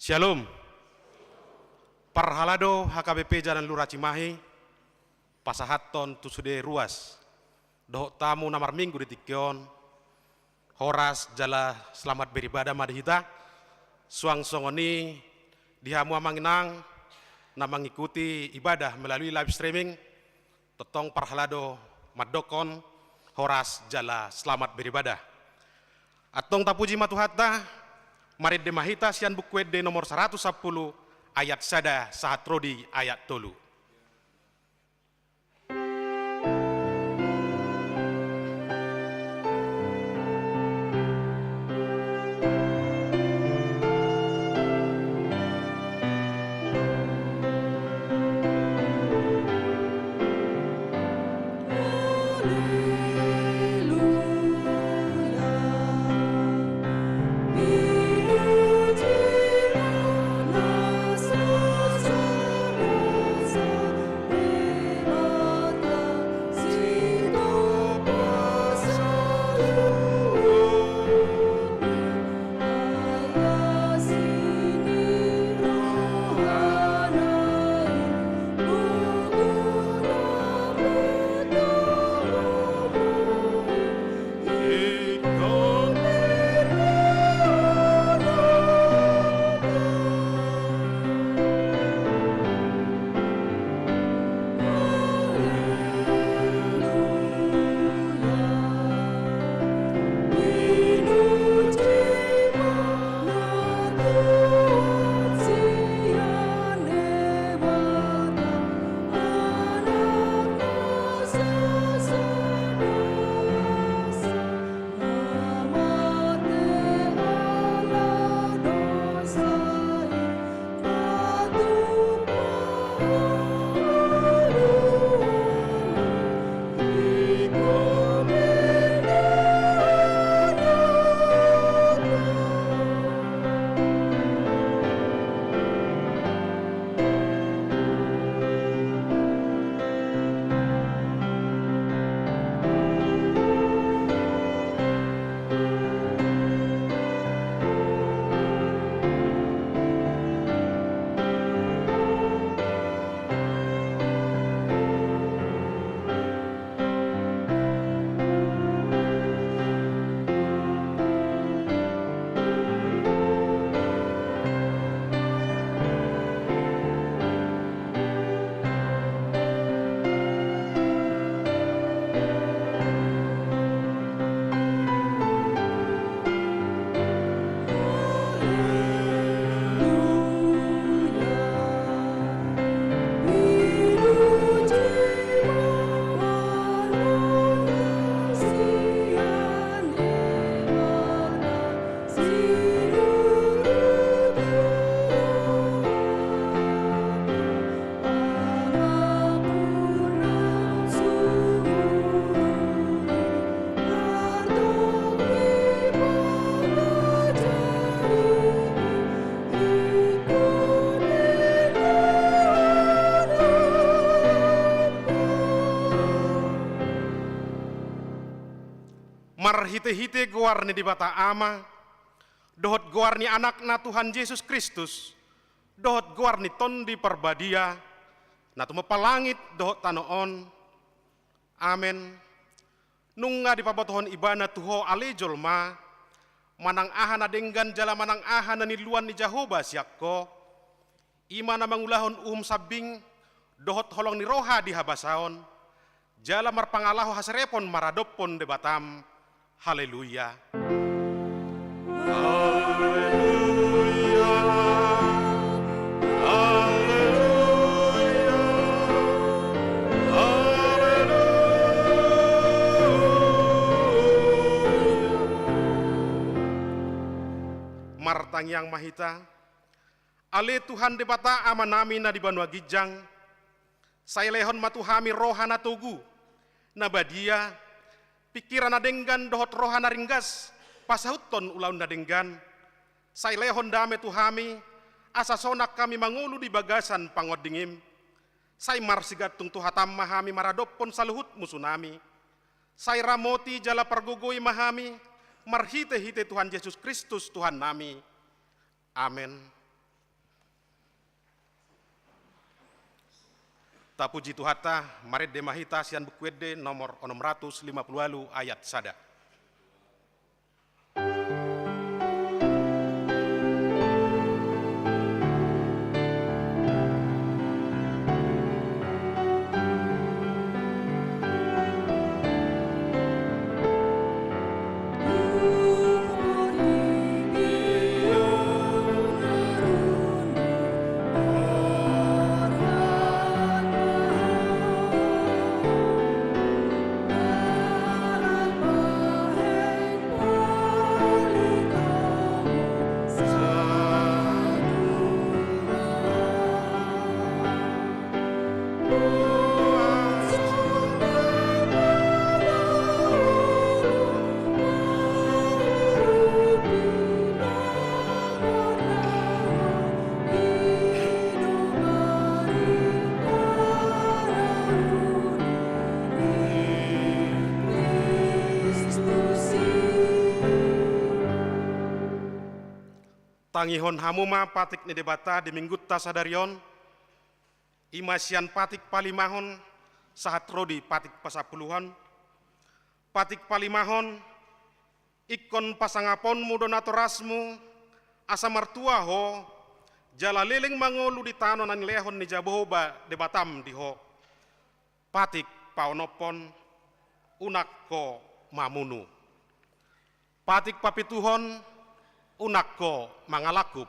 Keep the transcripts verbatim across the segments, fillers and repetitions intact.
Syalom. Parhalado H K B P Jalan Lura Cimahi, pasahathon tu sude ruas dohot tamu na marminggu di tingki on, horas jala selamat beribadah ma di hita. Suang songon i di hamu amang inang na mangikuti ibadah melalui live streaming, tongtong parhalado mandokkon horas jala selamat beribadah. Antong tapuji ma Tuhanta, marende ma hita sian Buku Ende nomor saratus sampulu, ayat sada sahat ro di ayat tolu. Marhitehite goar ni Debata Ama, dohot goar ni Anakna Tuhan Jesus Kristus, dohot goar ni Tondi Parbadia, na tumompa langit dohot tano on. Amen. Nunga dipabotohon Ibana tu ho ale jolma, manang aha na denggan jala manang aha na niluan ni Jahowa sian ho, i ma na mangulahon uhum sambing dohot holong ni roha di habasaon, jala marpangalaho haserepon maradophon Debatam. Haleluya. Haleluya. Haleluya. Haleluya. Martangiang ma hita. Ale Tuhan Debata Amanami na di banua ginjang, sai lehon ma tu hami roha na togu, na badia, pingkiran na denggan dohot roha na ringgas, pasahuthon ulaon na denggan. Sai lehon dame tu hami, asa sonang hami mangolu di bagasan pangondingim. Sai marsigantung tu hatam ma hami maradophon saluhut musunami. Sai ramoti jala pargogoi ma hami, marhitehite Tuhan Jesus Kristus Tuhannami. Amen. Tapuji Tuhanta, marende ma hita sian Buku Ende nomor onom ratus lima pulu ualu ayat sada. Tangihon hamu ma patik ni Debata di Minggunta sadari on, i ma sian patik palimahon sahat ro di patik pasampuluhon. Patik palimahon, ingkon pasangaponmu do natorasmu, asa martua ho, jala leleng mangolu di tano na nilehon ni Jahowa Debatam di ho. Patik paonomhon, unang ho mamunu. Patik papituhon, unang ho mangalangkup.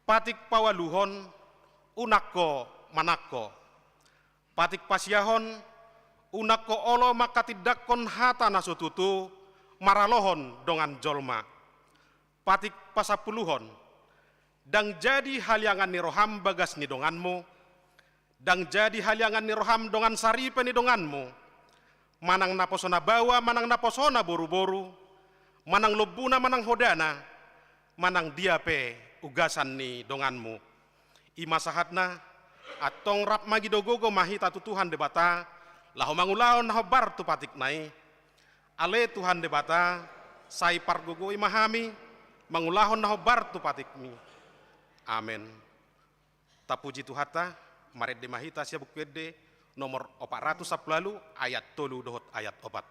Patik paualuhon, unang ho manangko. Patik pasiahon, unang ho olo manghatindanghon hata na so tutu maralohon dongan jolma. Patik pasampuluhon, ndang jadi haliangan ni roham bagas ni donganmu, ndang jadi haliangan ni roham dongan saripe ni donganmu, manang naposona baoa, manang naposona boruboru, manang lombuna, manang hodana, manang dia pe ugasan ni donganmu. I ma sahatna, antong rap mangido gogo ma hita tu Tuhan Debata, laho mangulahon na hombar tu patikna i. Ale Tuhan Debata, sai pargogoi ma hami, mangulahon na hombar tu patikmi. Amen. Tapuji Tuhanta, marende ma hita sian Buku Ende nomor opat ratus sampulu ualu ayat tolu dohot ayat opat.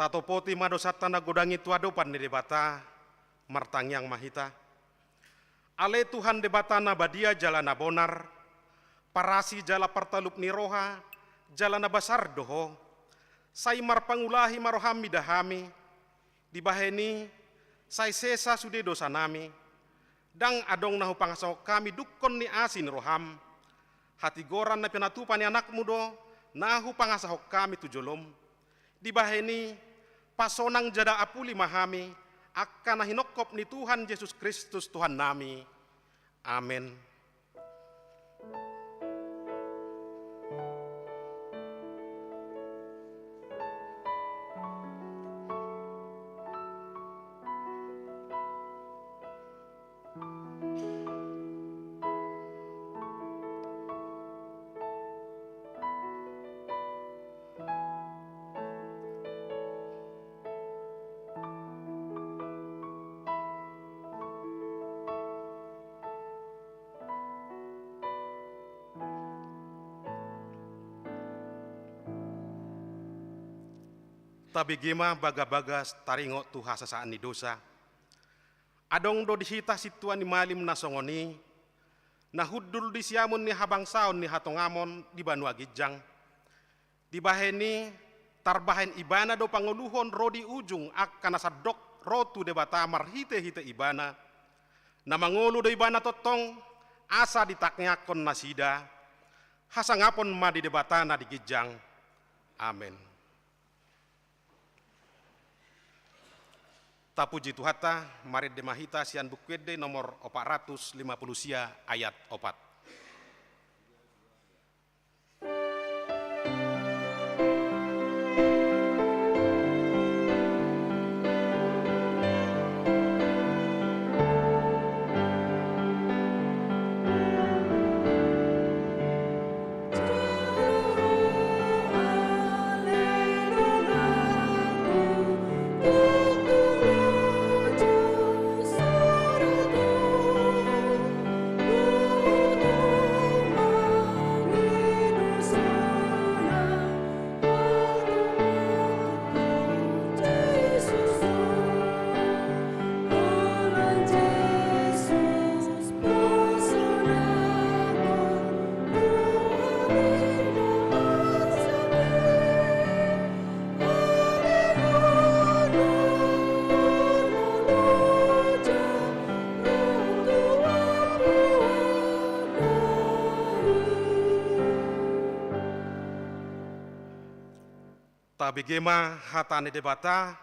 Tatopoti ma dosanta na godang i tu adopan ni Debata, martangiang ma hita. Ale Tuhan Debata na badia jala na bonar, parasi jala partalup ni roha, jala na basar do Ho. Sai marpangulahi ma roham mida hami, dibahen i sai sesa sude dosanami, ndang adong na hupangasahon hami dungkon ni asi ni roham. Hatigoran na pinatupa ni anakmu do na hupangasahon hami tu jolom. Dibahen i, pasonang jala apuli ma hami, angka na hinongkop ni Tuhan Jesus Kristus Tuhannami. Amen. Tabege ma bagabaga taringot tu hasesaan ni dosa. Adong do di hita sintua ni malim na songon i, na hundul di siamun ni habangsaon ni hatongamon di banua ginjang. Dibahen i, tarbahen ibana do pangoluhon ro di ujung angka na sandok ro tu Debata marhitehite ibana. Na mangolu do ibana tongtong, asa ditangiangkon nasida. Hasangapon ma di Debata na di ginjang. Amen. Tapuji Tuhanta, marende ma hita sian Buku Ende nomor opat ratus lima puluh sia ayat opat. Tabege ma hata ni Debata,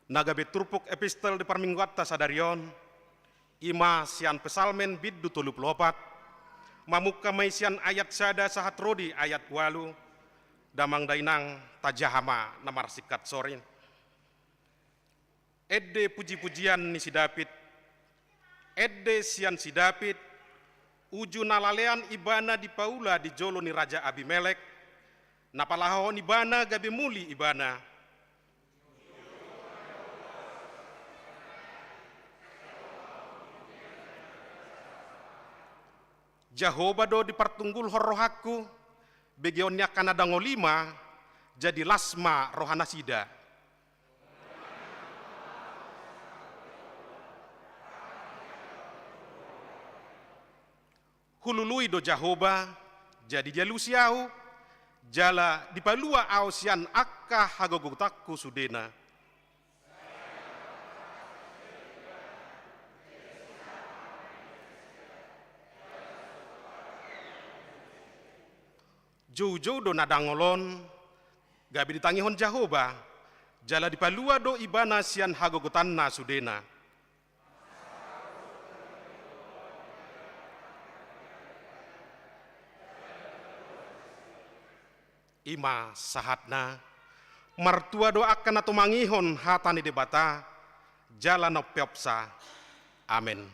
na gabe turpuk epistel di parmingguanta sadari on, i ma sian Psalmen bindu tolu pulu opat, mamungka ma i sian ayat sada sahat ro di ayat ualu. Damang dainang, tajaha ma na marsingkat sorin. Ende pujipujian ni si David. Ende sian si David, uju na lalean ibana dipaula di jolo ni Raja Abimelek, na palahahon ibana gabe muli ibana. Jahowa do dipartunggulhon rohangku, begeon ni angka na dangol i ma, jadi las ma rohanasida. Hulului do Jahowa, jadi dialusi ahu, jala dipalua ahu sian angka hagogotanku sudena. Joujou do na dangol on, gabe ditangihon Jahowa, jala dipalua do ibana sian hagogotanna sudena. I ma sahatna, martua do angka na tumangihon hata ni Debata, jala na umpeopsa. Amen.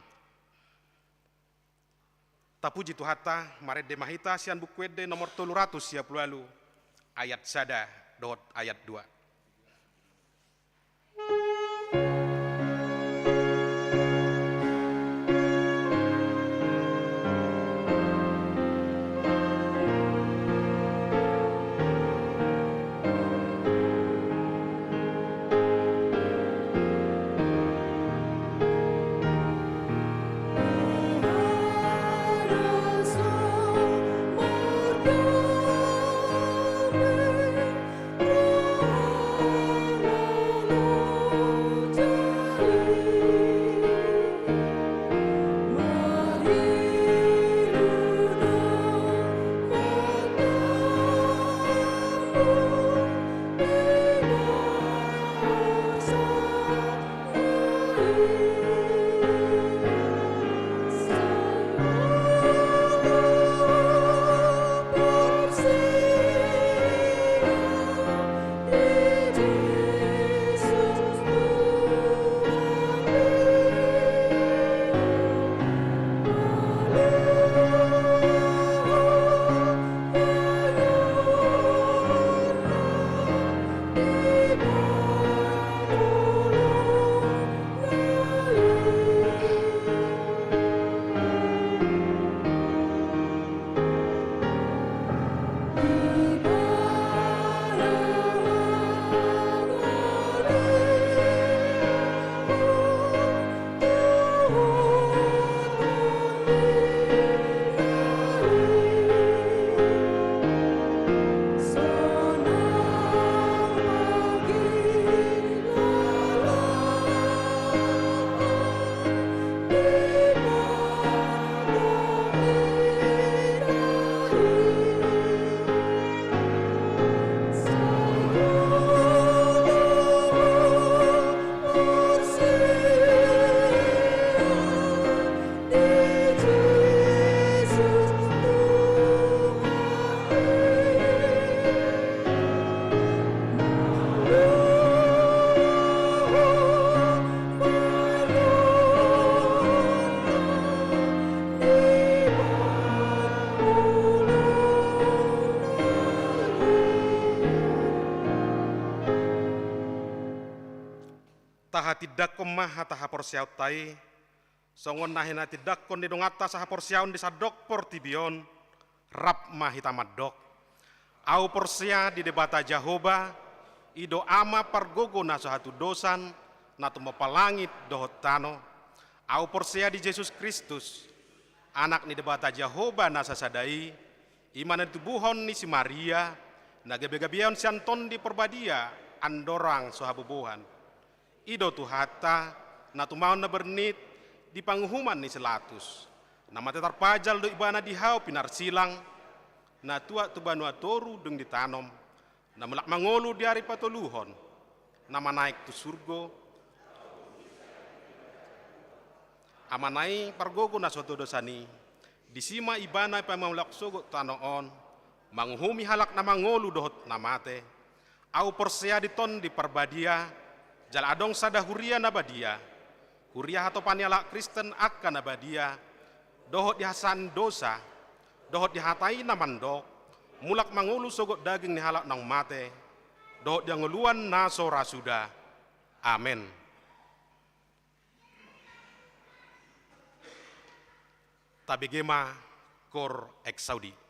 Tapuji Tuhanta, marende ma hita sian Buku Ende nomor tolu ratus sia pulu ualu, ayat sada dohot ayat dua. Tahatindangkon ma hata haporseaonta i, songon na hinatindangkon ni donganta sahaporseaon di sandok portibi on, rap ma hita mandok. Au porsea di Debata Jahowa, i do Ama pargogo na so hatudosan, na tumompa langit dohot tano. Au porsea di Jesus Kristus, Anak ni Debata Jahowa na sasada i, i ma na ditubuhon ni si Maria, na gabegabeon sian Tondi Parbadia, andorang so habobohan. I do Tuhanta, na tumaon na bernit di panguhuman ni si Latus. Na mate tarpajal do ibana di hau pinarsilang, na tuat tu banua toru dung ditanom, na mulak mangolu di ari patoluhon, na manaek tu surgo. Amana i pargogo na so hatudosan i, disi ma ibana paima mulak sogot tu tano on, manguhumi halak na mangolu dohot na mate. Au porsea di Tondi Parbadia, jala adong sada huria na badia, huria hatopan ni halak Kristen angka na badia, dohot di hasesaan dosa, dohot di hata i na mandok, mulak mangolu sogot daging ni halak naung mate, dohot di hangoluan na so ra suda. Amen. Tabege ma Cor Exaudi.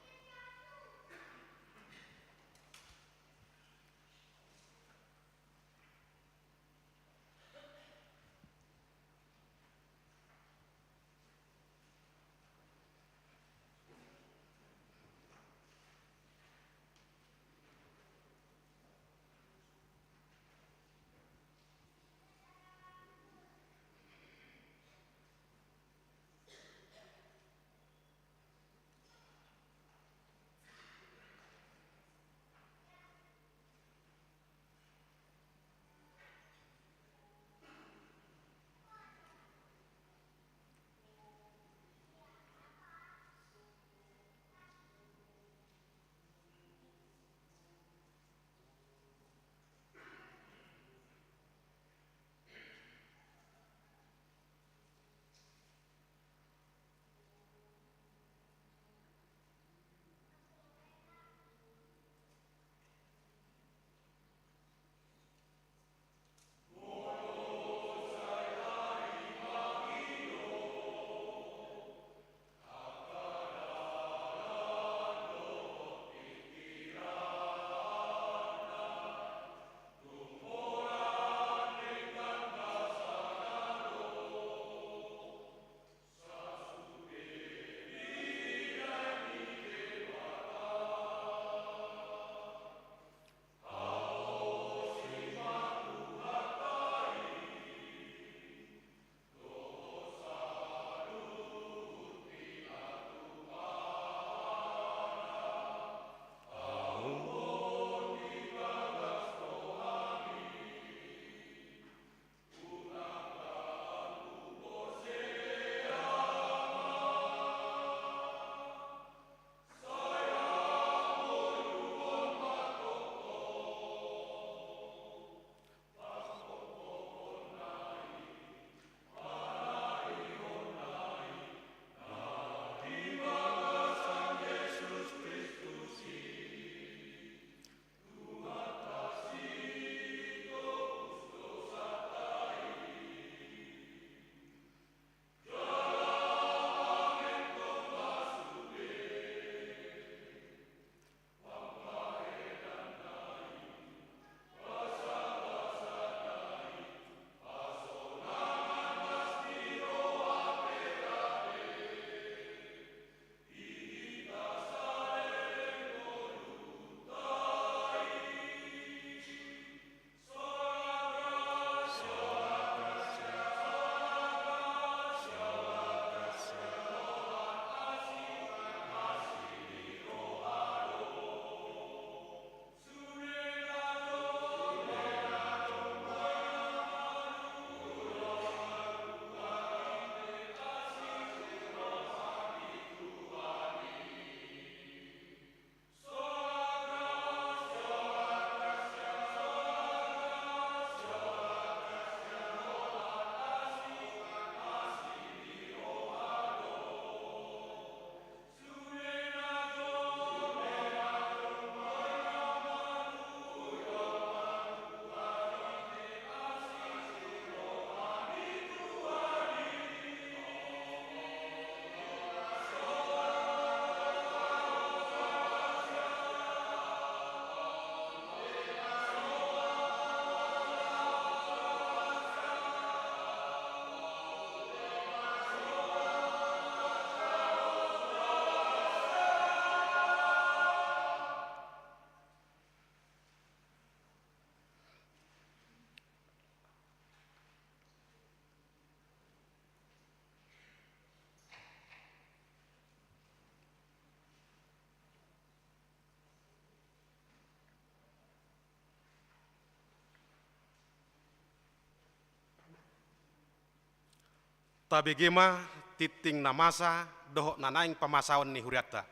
Tabege ma tingting na masa dohot na naeng pamasaon ni hurianta.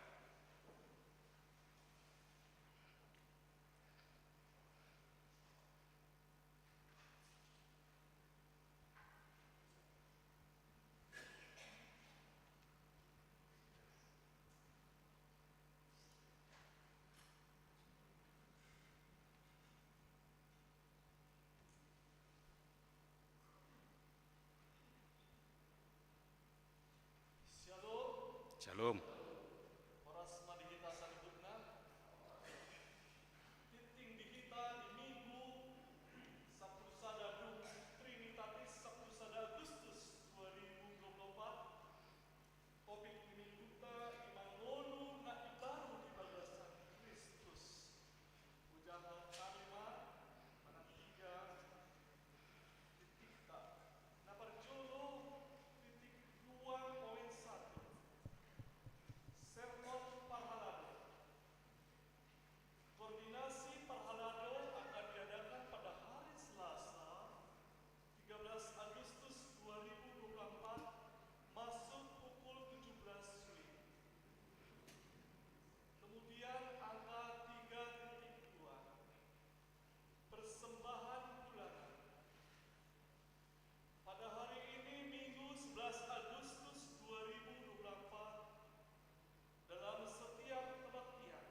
Syalom. Syalom. Horas ma di hita saluhutna. Tingting di hita di Minggu sampulu sada dung Trinitatis, sampulu sada Agustus dua ribu dua puluh empat. Topik ni Mingguta i ma ngolu na imbaru di bagasan Kristus. Hujahahon hami ma manang piga tingtingta. Na parjolo, tingting dua poin satu. Sermon parhalado. Koordinasi parhalado akan diadakan pada hari Selasa, tiga belas Agustus dua ribu dua puluh empat, masuk pukul tujuh belas W I B. Kemudian angka tiga titik dua, persembahan bulanan. Pada hari ini, Minggu sebelas Agustus dua ribu dua puluh empat, dalam setiap kebaktian,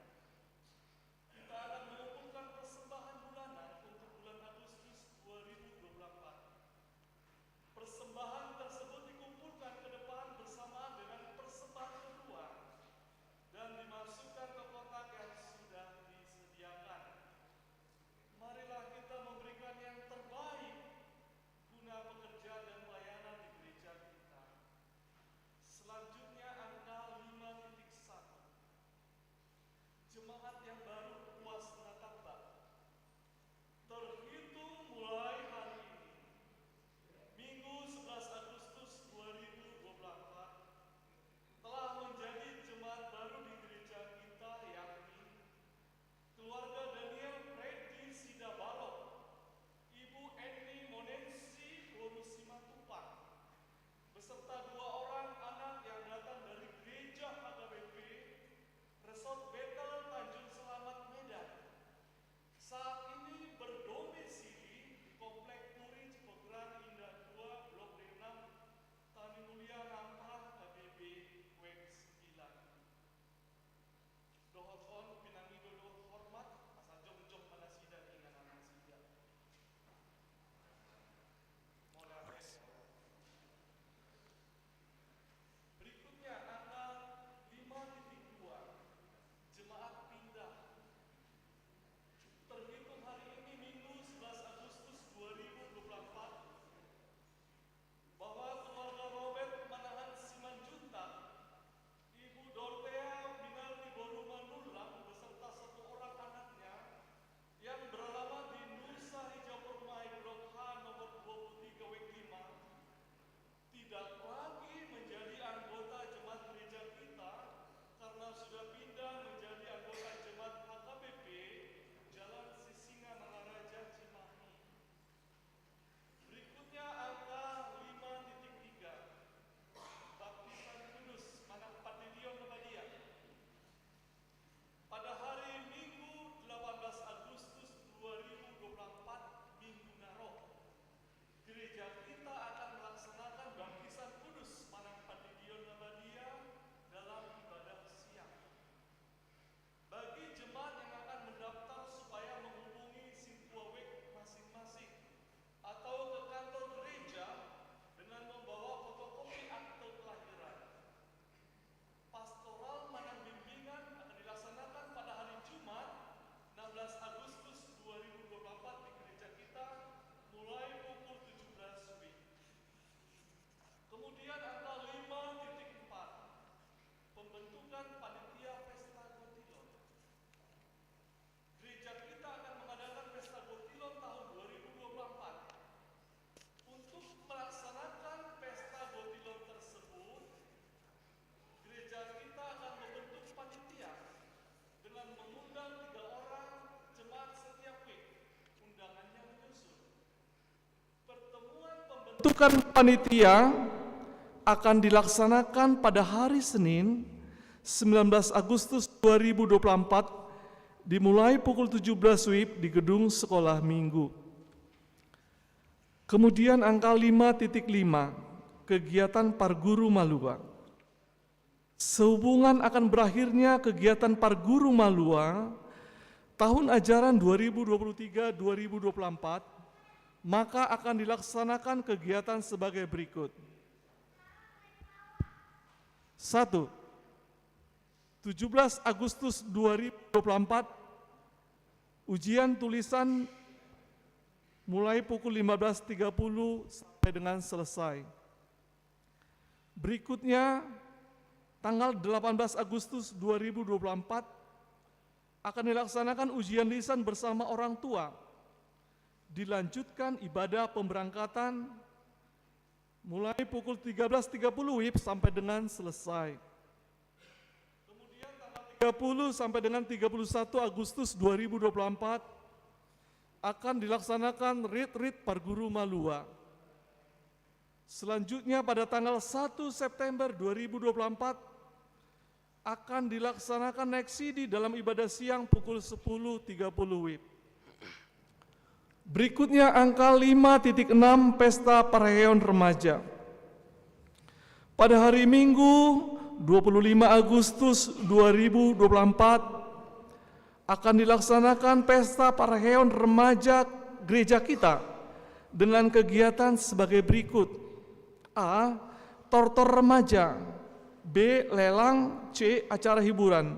kita akan mengumpulkan persembahan bulanan untuk bulan Agustus dua ribu dua puluh empat. Persembahan tersebut dikumpulkan ke depan bersamaan dengan persembahan kedua dan dimasukkan ke kotak yang sudah disediakan. Marilah kita memberikan yang terbaik guna pekerjaan dan pelayanan di gereja kita. Selanjutnya, angka lima titik satu. Jemaat yang baru puas natamba. Terhitung mulai hari ini, Minggu sebelas Agustus dua ribu dua puluh empat, telah menjadi jemaat baru di gereja kita, yakni keluarga Daniel Freddy Sidabalok, Ibu Eni Monensi Wono Simatupang, beserta dua orang anak yang datang dari Gereja H K B P Resort Betel Tanjung Selamat, Medan. Saat ini berdomisili di Komplek Puri Cipegeran Indah dua, Blok D enam, Tani Mulia, Ngamprah, K B B, Wek sembilan. Dohot on pinangido dohot hormat, asa jongjong ma nasida di inganan nasida. Mauliate. Berikutnya, angka lima titik dua, jemaat pindah. Terhitung hari ini, Minggu sebelas Agustus dua ribu dua puluh empat, bahwa keluarga Robert Manahan Simanjuntak, Ibu Dortea Minarti Boru Manullang beserta satu orang anaknya yang beralamat di Nusa Hijau Permai, Blok H, nomor dua puluh tiga, Wek lima, tidak lagi menjadi anggota jemaat gereja kita karena sudah pindah menjadi anggota jemaat H K B P Jalan Sisingamangaraja, Cimahi. Berikutnya angka lima titik tiga, baptisan kudus manang pandidion na badia. Pada hari Minggu delapan belas Agustus dua ribu dua puluh empat, Minggu na ro, gereja kita akan melaksanakan baptisan kudus manang pandidion na badia dalam ibadah siang. Bagi jemaat yang akan mendaftar supaya menghubungi sintua wek masing-masing atau ke kantor gereja dengan membawa fotokopi akte kelahiran. Pastoral manang bimbingan akan dilaksanakan pada hari Jumat, enam belas Agustus dua ribu dua puluh empat, di gereja kita mulai pukul tujuh belas W I B. Kemudian angka lima titik empat, pembentukan panitia pesta gotilon. Gereja kita akan mengadakan pesta gotilon tahun dua ribu dua puluh empat. Untuk melaksanakan pesta gotilon tersebut, gereja kita akan membentuk panitia dengan mengundang tiga orang jemaat setiap wek. Undangannya menyusul. Pertemuan pembentukan panitia akan dilaksanakan pada hari Senin, sembilan belas Agustus dua ribu dua puluh empat, dimulai pukul tujuh belas wib di Gedung Sekolah Minggu. Kemudian angka lima titik lima, kegiatan Parguru Malua. Sehubungan akan berakhirnya kegiatan Parguru Malua tahun ajaran dua ribu dua puluh tiga dua ribu dua puluh empat, maka akan dilaksanakan kegiatan sebagai berikut. Satu, tujuh belas Agustus dua ribu dua puluh empat, ujian tulisan mulai pukul lima belas tiga puluh sampai dengan selesai. Berikutnya, tanggal delapan belas Agustus dua ribu dua puluh empat, akan dilaksanakan ujian lisan bersama orang tua. Dilanjutkan ibadah pemberangkatan mulai pukul tiga belas tiga puluh wib sampai dengan selesai. Kemudian tanggal tiga puluh sampai dengan tiga puluh satu Agustus dua ribu dua puluh empat akan dilaksanakan retreat Parguru Malua. Selanjutnya pada tanggal satu September dua ribu dua puluh empat akan dilaksanakan naik sidi dalam ibadah siang pukul sepuluh tiga puluh wib. Berikutnya angka lima titik enam, Pesta Parheheon Remaja. Pada hari Minggu, dua puluh lima Agustus dua ribu dua puluh empat, akan dilaksanakan Pesta Parheheon Remaja gereja kita dengan kegiatan sebagai berikut. A, tortor remaja. B, lelang. C, acara hiburan.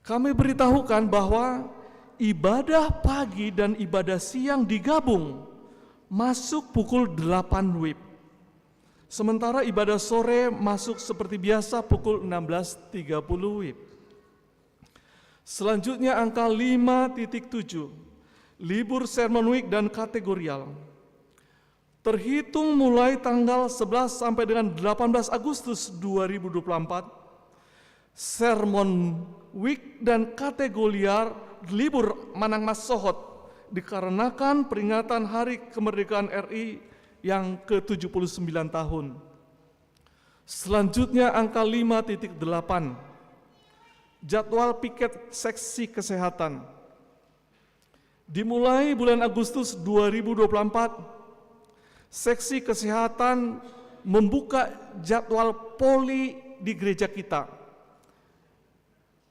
Kami beritahukan bahwa ibadah pagi dan ibadah siang digabung masuk pukul delapan wib. Sementara ibadah sore masuk seperti biasa pukul enam belas tiga puluh wib. Selanjutnya angka lima titik tujuh, libur Sermon Week dan kategorial. Terhitung mulai tanggal sebelas sampai dengan delapan belas Agustus dua ribu dua puluh empat, Sermon Week dan kategorial libur manang mansohot dikarenakan peringatan Hari Kemerdekaan R I yang ke tujuh puluh sembilan tahun. Selanjutnya angka lima titik delapan, jadwal piket seksi kesehatan. Dimulai bulan Agustus dua ribu dua puluh empat, seksi kesehatan membuka jadwal poli di gereja kita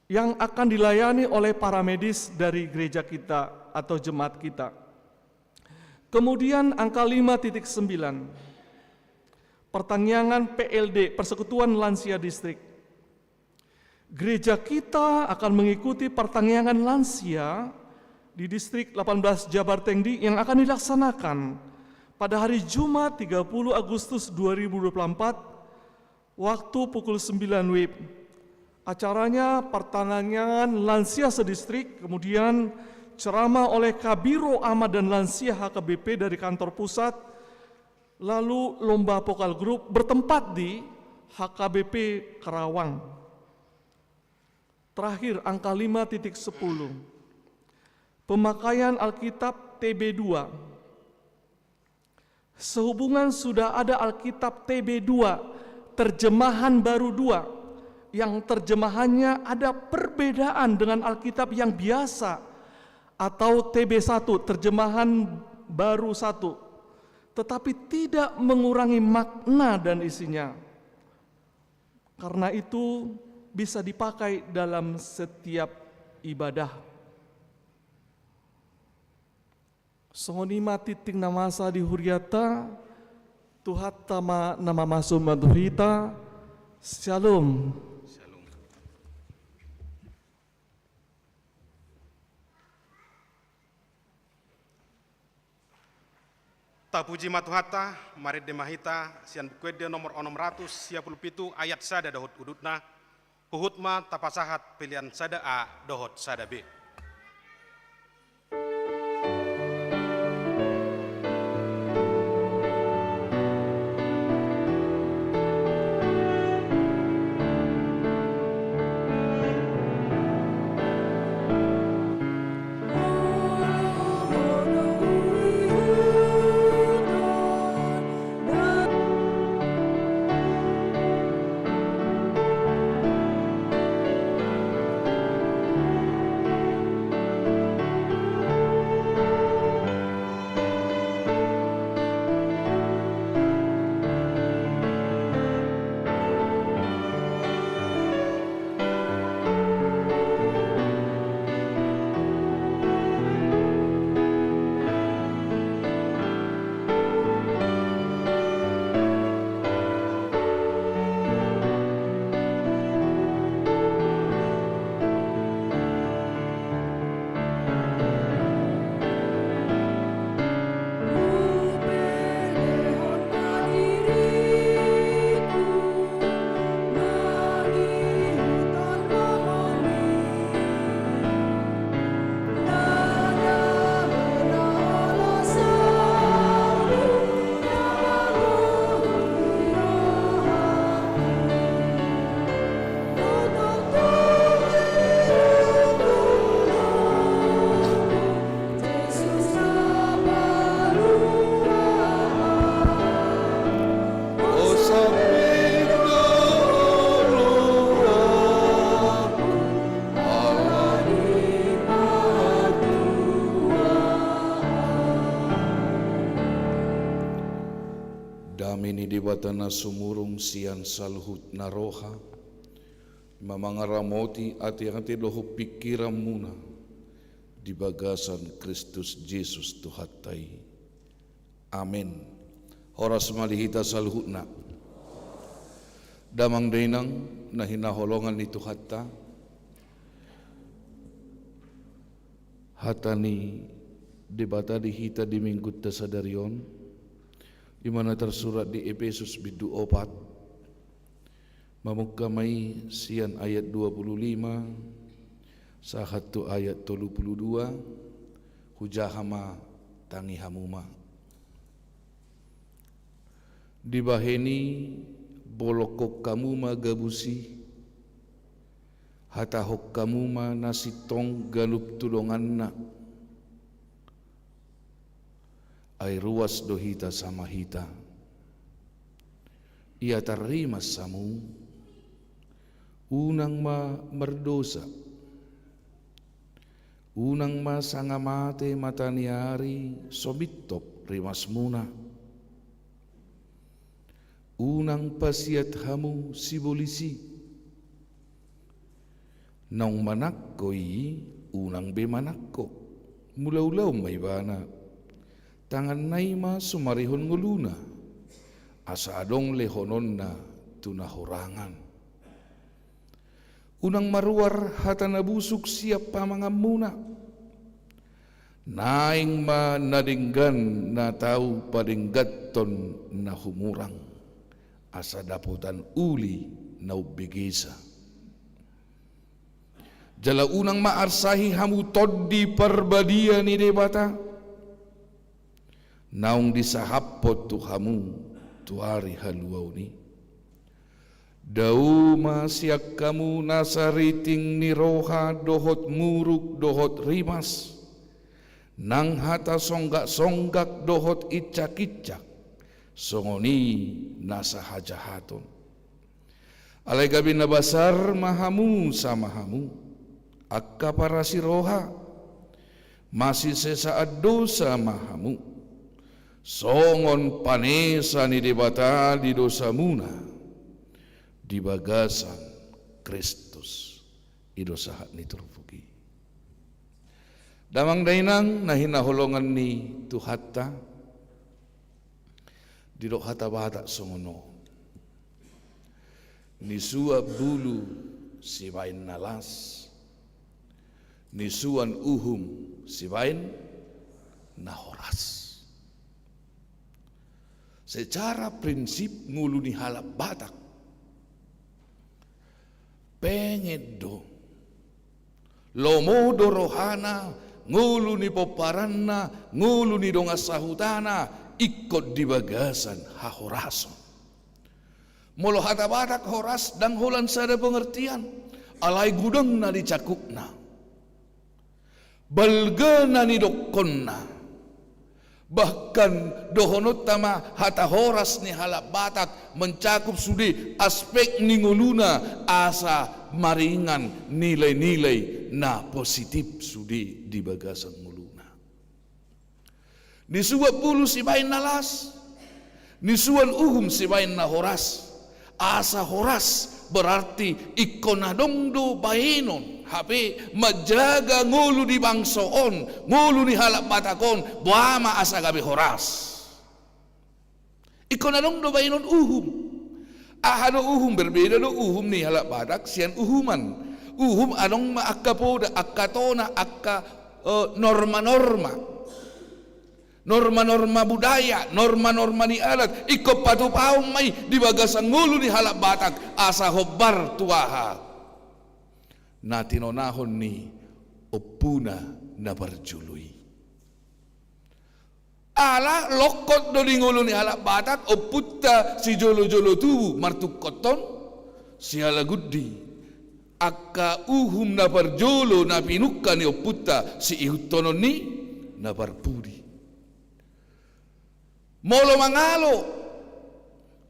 yang akan dilayani oleh para medis dari gereja kita atau jemaat kita. Kemudian angka lima titik sembilan, pertangiangan P L D, Persekutuan Lansia Distrik. Gereja kita akan mengikuti pertangiangan lansia di Distrik delapan belas Jabar Tengdi yang akan dilaksanakan pada hari Jumat tiga puluh Agustus dua ribu dua puluh empat, waktu pukul sembilan wib. Acaranya pertangiangan lansia sedistrik, kemudian ceramah oleh Kabiro Ama dan Lansia H K B P dari kantor pusat, lalu lomba vokal grup bertempat di H K B P Karawang. Terakhir, angka lima titik sepuluh. Pemakaian Alkitab T B dua. Sehubungan sudah ada Alkitab T B dua, terjemahan baru dua, yang terjemahannya ada perbedaan dengan Alkitab yang biasa atau T B satu, terjemahan baru satu, tetapi tidak mengurangi makna dan isinya. Karena itu, bisa dipakai dalam setiap ibadah. Songon i ma tingting na masa di hurianta. Tuhanta ma na mamasu-masu hita. Syalom. Tapuji ma Tuhanta. Marende ma hita sian Buku Ende nomor onom ratus sia pulu pitu, ayat sada dohot udutna. Huhut ma tapasahat pelean sada A dohot sada B. Dame ni Debata na sumurung sian saluhut na roha, ma mangaramoti ateate dohot pingkiranmuna di bagasan Kristus Jesus Tuhanta i. Amen. Horas ma di hita saluhutna. Damang dainang na hinaholongan ni Tuhanta, hata ni Debata di hita di Minggunta sadari on, i ma na tarsurat di Epesus bindu opat, mamungka ma i sian ayat dua puluh lima sahat tu ayat tolu puluh dua, hujaha ma, tangi hamu ma. Dibahen i bolongkon hamu ma gabus i, hatahon hamu ma na sintong ganup tu donganna. Ai ruas do hita sama hita. Ia tarrimas hamu, unang ma mardosa. Unang ma sanga mate mata ni ari so mintop rimasmuna. Unang pasiat hamu sibolis i. Naung manangko i, unang be manangko. Mulaulaon ma ibana. Tanganna i ma sumarihon ngoluna, asa adong lehononna tu na hurangan. Unang maruar hata na busuk sian pamanganmuna. Naeng ma na denggan na tau padengganhon na humurang, asa dapotan uli na umbegesa. Jala unang ma arsahi hamu Tondi Parbadia ni Debata, naung disahaphon tu hamu tu ari haluaon i. Dao ma sian hamu nasa riting ni roha dohot muruk dohot rimas, nang hata songgaksonggak dohot incakincak, songon i nasa hajahaton. Alai gabe na basar ma hamu sama hamu, angka parasi roha, masisesaan dosa ma hamu, songon panesa ni Debata di dosamuna di bagasan Kristus. I do sahat ni turpuk i. Damang dainang na hinaholongan ni Tuhanta, didok hata Batak songon on: Nisuan bulu sibaen na las, nisuan uhum sibaen na horas. Secara prinsip ngolu ni halak Batak pengen do, lomo do rohana ngolu ni pomparanna, ngolu ni dongan sahutana ingkon di bagasan hahorason. Molo hata Batak horas ndang holan sada pengertian, alai godang na dicakupna. Balga na nidokkonna. Bahkan dohononta ma hata horas ni halak Batak mencakup sude aspek ni ngoluna asa maringan nilai-nilai na positif sude di bagasan ngoluna. Nisuan bulu sibaen na las, nisuan uhum sibaen na horas. Asa horas berarti ingkon adong do baenon hape manjaga ngolu ni bangso on, ngolu ni halak Batak on, boha ma asa gabe horas. Ingkon adong do baenon uhum. Aha do uhum? Berbeda do uhum ni halak Batak sian uhuman. Uhum adong ma angka poda, angka tona, angka, eh, norma-norma. Norma-norma budaya, norma-norma ni adat, ingkon patupaon ma i di bagasan ngolu ni halak Batak, asa hombar tu aha na tinonahon ni ompuna na parjolo i. Ala longkot do di ngolu ni halak Batak ompunta sijolo-jolo tubu martungkothon, siala gundi angka uhum na parjolo na pinungka ni ompunta siihuthononna na parpudi. Molo mangalo,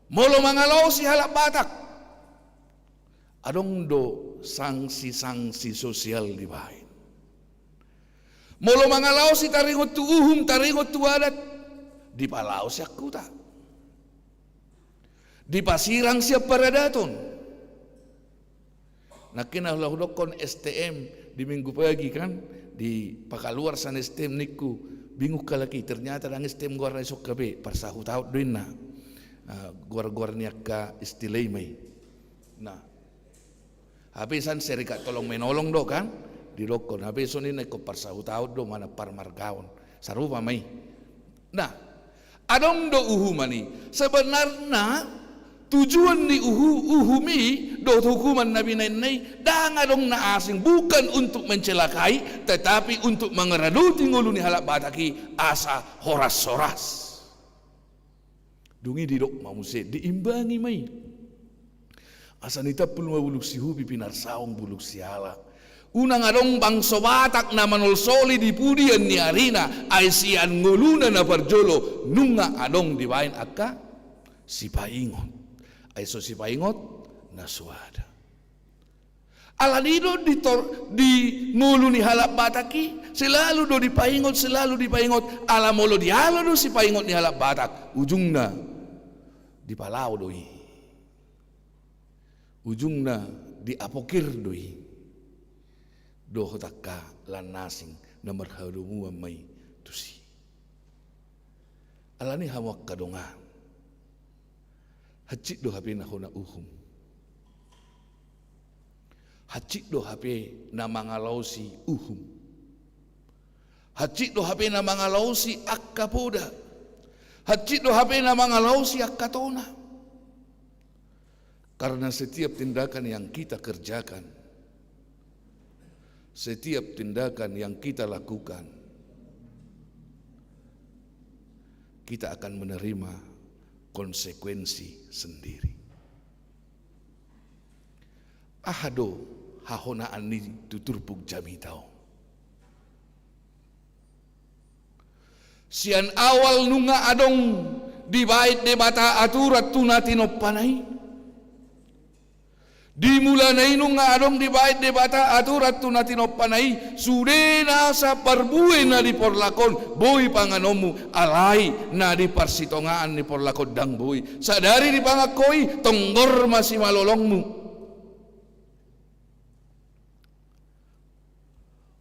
molo mangalaosi halak Batak, adong do sanksi-sanksi sosial dibaen. Molo mangalaosi taringot tu uhum, taringot tu adat, dipalaosi angka huta. Dipasirang sian paradaton. Nangkin na laho hudokkon S T M di Minggu pagi kan, dipakaluar sian S T M ningku, bingung halak i, ternyata ndang S T M goarna, dison hape parsahutaon do inna. Ah, goar-goar ni angka istilah i ma i. Nah, hape sian Serikat Tolong Menolong do kan, didokkon, hape songon i na ingkon parsahutaon do manang parmargaon. Sarupa ma i. Nah, adong do uhuman i. Sebenarna tujuan ni uhu-, uhum i dohot hukuman na binaen na i ndang adong na asing, bukan untuk mencelakai, tetapi untuk mangaradoti ngolu ni halak Batak i asa horas-horas. Dung i didok ma muse, diimbangi ma i. Asa nitampul ma bulung sihupi, pinarsaong bulung siala. Unang adong bangso Batak na manolsoli di pudian ni arina, ai sian ngoluna na parjolo nunga adong dibaen angka sipaingot. Ai so sipaingot, na soada. Alani i do di tor-, di ngolu ni halak Batak i, selalu do dipaingot, selalu dipaingot, ala molo dialo do sipaingot ni halak Batak, ujungna dipalao do i. Ujungna diapokir do i. Dohot angka lan asing na marhadomuan ma i tusi. Alani i hamu angka dongan, hansit do hape na hona uhum. Hansit do hape na mangalaosi uhum. Hansit do hape na mangalaosi angka poda. Hansit do hape na mangalaosi angka tona. Karena setiap tindakan yang kita kerjakan, setiap tindakan yang kita lakukan, kita akan menerima konsekuensi sendiri. Aha do hahonaan ni tu turpuk jamita on? Sian awal nunga adong dibaen Debata aturan tu na tinompana i. Di mulana i nunga adong dibaen Debata aturan tu na tinompana i, sude nasa parbue na di porlak on boi panganonmu, alai na di parsitongaan ni porlak on ndang boi. Sadari dipangan ho i, tonggor ma simalolongmu.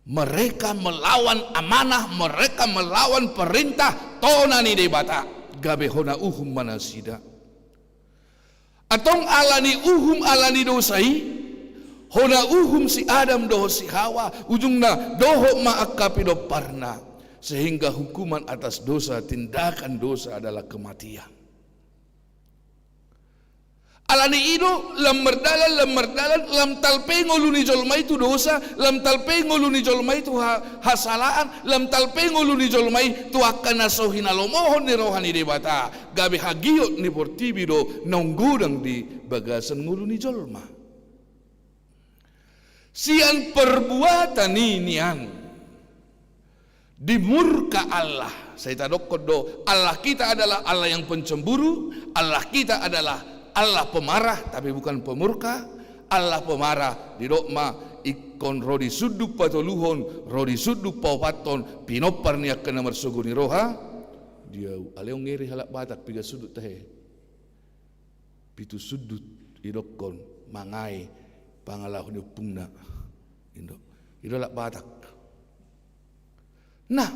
Mereka melawan amanah, mereka melawan perintah tona ni Debata, gabe hona uhum ma nasida. Antong alani uhum, alani dosa i, hona uhum si Adam dohot si Hawa, ujungna dohot ma angka pinomparna, sehingga hukuman atas dosa, tindakan dosa adalah kematian. Alani i do, lam mardalan, lam mardalan, lam talpe ngolu ni jolma i tu dosa, lam talpe ngolu ni jolma i tu ha-, hasalaan, lam talpe ngolu ni jolma i tu angka na so hinalomohon ni roha ni Debata, gabe hagiot ni portibi do naung godang di bagasan ngolu ni jolma. Sian perbuatan i nian dimurka Allah. Sai tadokkon do, Allah kita adalah Allah yang pencemburu, Allah kita adalah Allah pemarah, tapi bukan pemurka. Allah pemarah, didok ma ingkon ro di sundut patoluhon, ro di sundut paopathon, pinompar ni angka na marsogo ni roha. Dia, alai on ngeri halak Batak, piga sundut tahe? Pitu sundut, didokkon mangae pangalaho ni ompungna. Indo. I do halak Batak. Nah,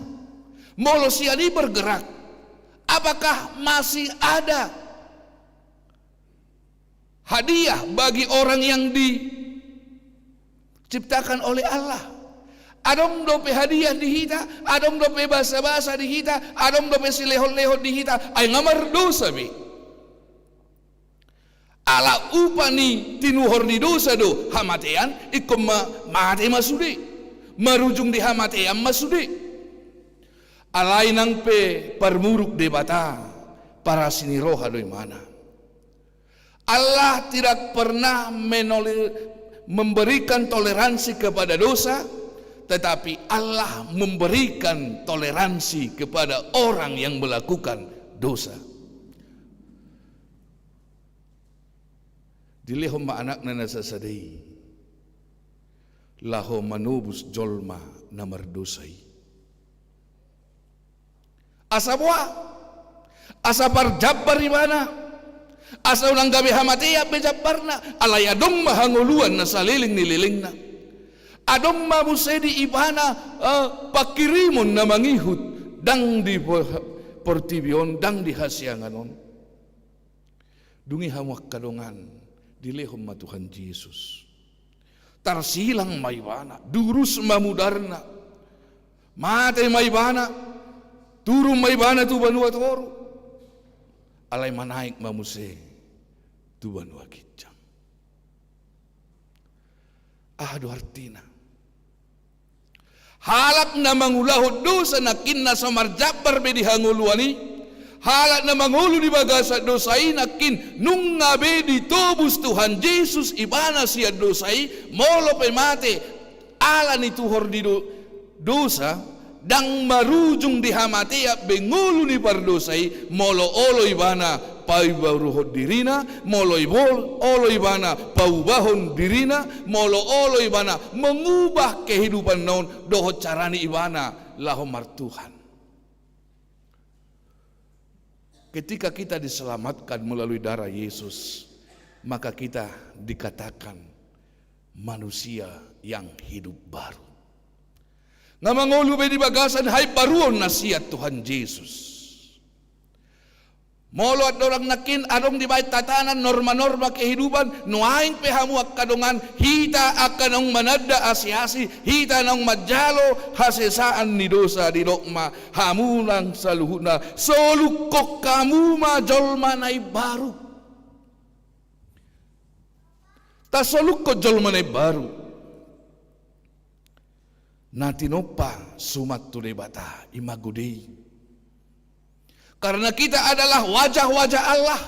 molo sian i bergerak, apakah masih ada hadiah bagi orang yang diciptakan oleh Allah? Adong dope hadiah di hita, adong dope basabasa di hita, adong dope silehonlehon di hita, ai nga mardosa be. Ala upa ni tinuhor ni dosa do hamatean, ingkon ma-, mate ma sude. Marujung di hamatean ma sude. Alai nang pe parmuruk Debata, parasi ni roha do imana. Allah tidak pernah menole-, memberikan toleransi kepada dosa, tetapi Allah memberikan toleransi kepada orang yang melakukan dosa. Dilehon ma Anakna na sasada i laho manobus jolma na mardosa i. Asa boha? Asa parjambar ibana, Asa unang gabe hamatean be jambarna, alai adong ma hangoluan na saleleng ni lelengna. Adong ma muse di ibana, eh, pangkirimon na mangihut, ndang di po-, portibi on, ndang di hasiangan on. Dung i hamu angka dongan, dilehon ma Tuhan Jesus. Tarsilang ma ibana, durus ma mudarna. Mate ma ibana, turun ma ibana tu banua toru. Alai manaek ma muse tu banua ginjang. Aha do artina? Halak na mangulahon dosa nangkin na so marjambar be di hangoluan i. Halak na mangolu di bagasan dosa i nangkin nunga be ditobus Tuhan Jesus ibana sian dosa i, molo pe mate ala ni tuhor ni do-, dosa, ndang marujung di hamatean be ngolu ni pardosa i, molo olo ibana paibaruhon dirina, molo ibol-, olo ibana paubahon dirina, molo olo ibana mengubah kehidupanna on dohot cara ni ibana laho martuhan. Ketika kita diselamatkan melalui darah Yesus, maka kita dikatakan manusia yang hidup baru. Nga mangolu be di bagasan haimbaruon na sian Tuhan Jesus. Molo andorang nangkin adong dibaen tatanan norma-norma kehidupan, nuaeng pe hamu angka dongan, hita angka naung mananda asi-asi, hita naung manjalo hasesaan ni dosa, didok ma hamu nang saluhutna, solukhon hamu ma jolma na imbaru. Tasolukhon jolma na imbaru. Na tinompa suman tu Debata, i ma gode i. Karena kita adalah wajah-wajah Allah.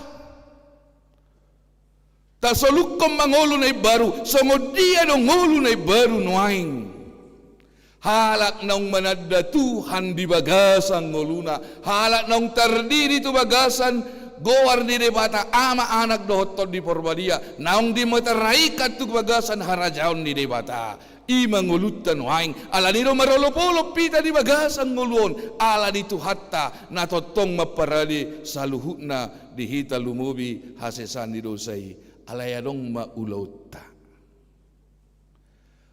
Tasolukhon ma ngolu na imbaru, songon dia do ngolu na imbaru nuaeng. Halak naung mananda Tuhan di bagasan ngoluna, halak naung tardidi tu bagasan goar ni Debata Ama, Anak dohot Tondi Porbadia, naung dimeteraikan tu bagasan harajaon ni Debata. I ma ngolunta nuaeng, ala ni do marolop-olop hita di bagasan ngolu on, ala ni Tuhanta na tongtong mamparade saluhutna di hita lumobi hasesaan ni dosa i, alai adong ma ulaonta.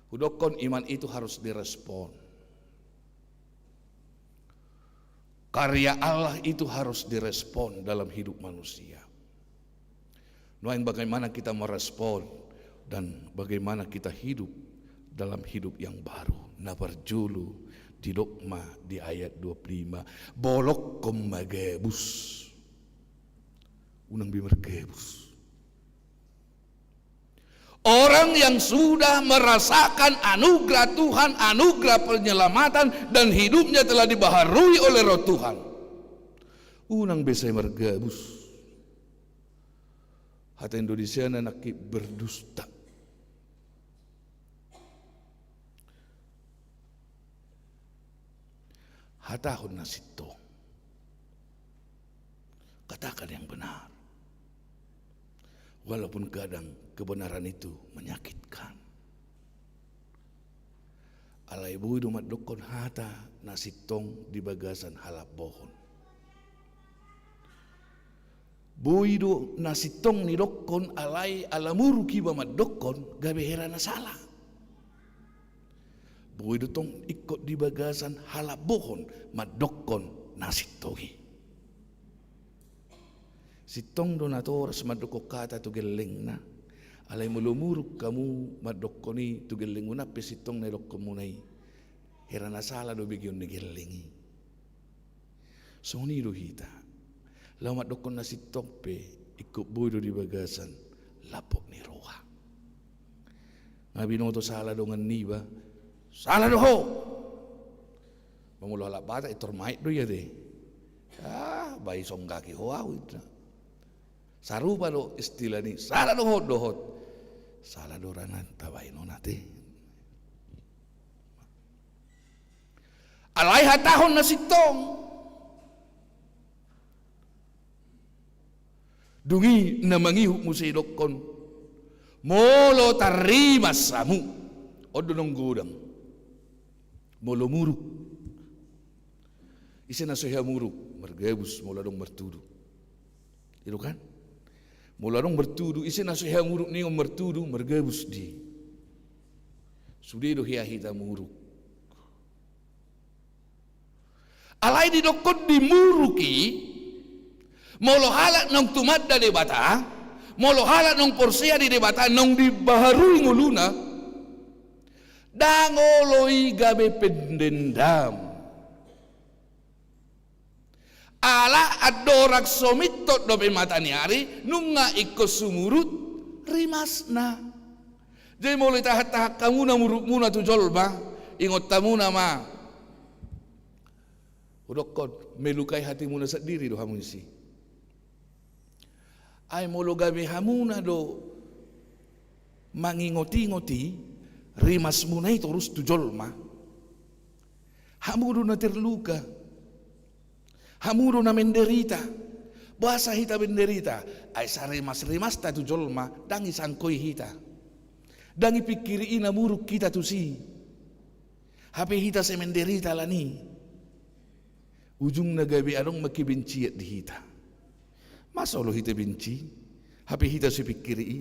Hudokkon iman itu harus direspon. Karya Allah itu harus direspon dalam hidup manusia. Nuaeng bagaimana kita merespon dan bagaimana kita hidup dalam hidup yang baru. Na parjolo didok ma di ayat dua puluh lima, bolokhon ma gabus. Unang be margabus. Orang yang sudah merasakan anugerah Tuhan, anugerah penyelamatan, dan hidupnya telah dibaharui oleh Roh Tuhan. Unang be sai margabus. Hata Indonesiana nangkin berdusta. Hatahon na sintong. Katakan yang benar. Walaupun kadang kebenaran itu menyakitkan. Alai boi do mandokkon hata na sintong di bagasan halambohon. Boi do na sintong nidokkon, alai ala muruk iba mandokkon, gabe hera na sala. Boi do tong ingkon di bagasan halambohon mandokkon na sintong i. Sintong do natoras mandokkon hata tu gellengna. Alai molo muruk hamu mandokkon i tu gellengmuna pe sintong na nidokkonmuna i, hera na sala do begeon ni gelleng i. Songon i do hita. Laho mandokkon na sintong pe, ingkon boi do di bagasan lapok ni roha. Nga binoto sala dongan niba, sala do ho. Molo halak Batak, intor maet do ia te. Ah, bai songgaki ho au, inna. Sarupa do istilah ni, sala do ho dohot. Sala do ranganta baenona te. Alai hatahon na sintong. Dung i na mangihut muse idokkon, molo tarrimas hamu, on do naung godang. Molo muruk. Ise na so hea muruk, margabus molo adong martudu. I do kan? Molo adong martudu, ise na so hea muruk ningon martudu, margabus do i. Sude do hea hita muruk. Alai didokkon di muruk i, molo halak naung tumanda Debata, molo halak naung porsea di Debata, naung dibaharui ngoluna, ndang olo i gabe pendendam. Ala andorang so mintot dope mata ni ari, nunga ingkon sumurut rimasna. Jadi molo itahan-tahan hamuna murukmuna tu jolma, ingot hamuna ma. Hudokkon, melukai hatimuna sandiri do hamu disi. Ai molo gabe hamuna do mangingot-ingot i, rimasmuna i torus tu jolma, hamu do na terluka. Hamu do na menderita. Boasa hita menderita? Ai sarimas-rimasta tu jolma, ndang isangkoi hita. Ndang ipingkiri i na muruk hita tusi. Hape hita sai menderita alani. Ujungna gabe adong ma kebencian di hita. Masa olo hita benci? Hape hita so ipingkiri i.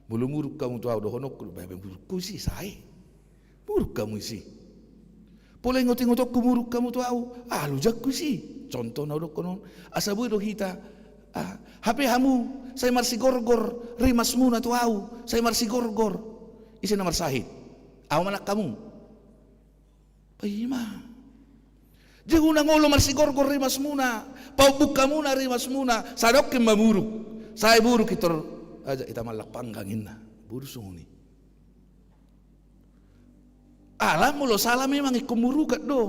Molo muruk hamu tu ahu, dohononku do, bahen murukku isi, sai. Muruk hamu isi. Pola ingot-ingotonku muruk hamu tu ahu, alujanku isi. Contoh na hudokkon on. Asa boi do hita, ah, hape hamu sai marsigorgor rimasmuna tu ahu, sai marsigorgor. Ise na marsahit? Ahu manang hamu? Paima. Jadi unang olo marsigorgor rimasmuna, paombungkamuna rimasmuna, sai adong ma muruk. Sai muruk i tor, ajak hita mallak panggang inna. Boru songon i. Ala molo sala memang ingkon murukan do.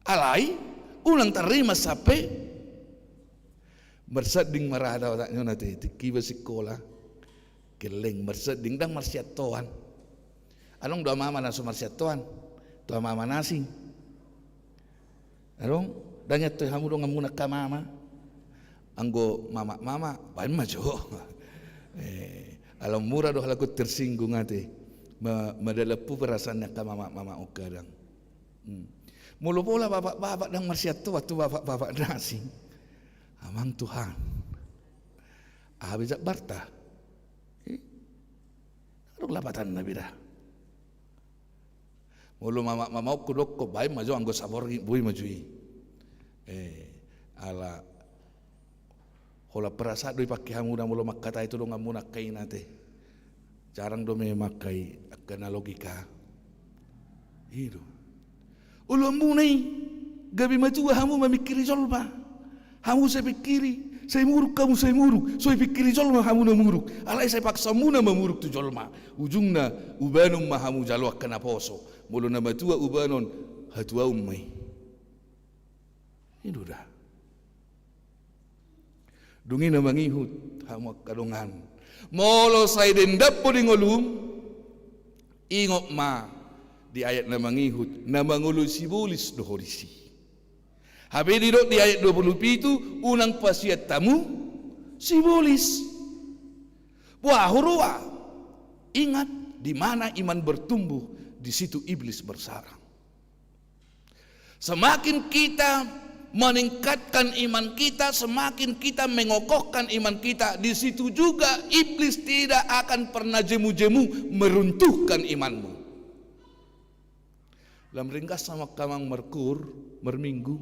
Alai unang tarrimas sampe marsanding ma ra hata-hata ni on ate, tingki iba sikola. Gelleng marsanding, ndang marsiantoan. Adong do ama-ama na so marsiantoan tu ama-ama na asing. Adong, ndang iantoi hamu donganmuna angka ama-ama? Anggo mama-mama, baen ma jo. Eh, ala mura do halak on tersinggung ate. Ma-, madalampu perasaan ni angka mama-mama on kadang. Hmm. Molo pola bapak-bapak ndang marsiantoan tu bapak-bapak na asing. Amang Tuhan. Aha be jakbarta? Eh? Adong lapatanna be da. Molo mama-mama on hudokkon, baen ma jo anggo saborngin, boi ma jo i. Eh, ala holan perasaan do ipangke hamuna molo mangkatai tu donganmuna angka ina ate. Jarang do memang angka i, angka na logika. I do. Oloanmuna i, gabe matua hamu mamingkiri jolma. Hamu so ipingkiri, sai muruk hamu, sai muruk. So ipingkiri jolma hamu na muruk. Alai sai paksaonmuna ma muruk tu jolma. Ujungna, ubanon ma hamu jalo angka naposo. Molo na matua ubanon, hatuaon ma i. I do da. Dung i na mangihut, hamu angka dongan. Molo sai dendam ho di ngolum, ingot ma di ayat na mangihut, na mangoloi sibolis do ho disi. Hape didok di ayat dua pulu pitu, unang pasiat hamu sibolis. Boha huroa? Ingat, di mana iman bertumbuh, di situ iblis bersarang. Semakin kita meningkatkan iman kita, semakin kita mengokohkan iman kita, di situ juga iblis tidak akan pernah jemu-jemu meruntuhkan imanmu. Lam ringgas hamu angka amang markur, marminggu,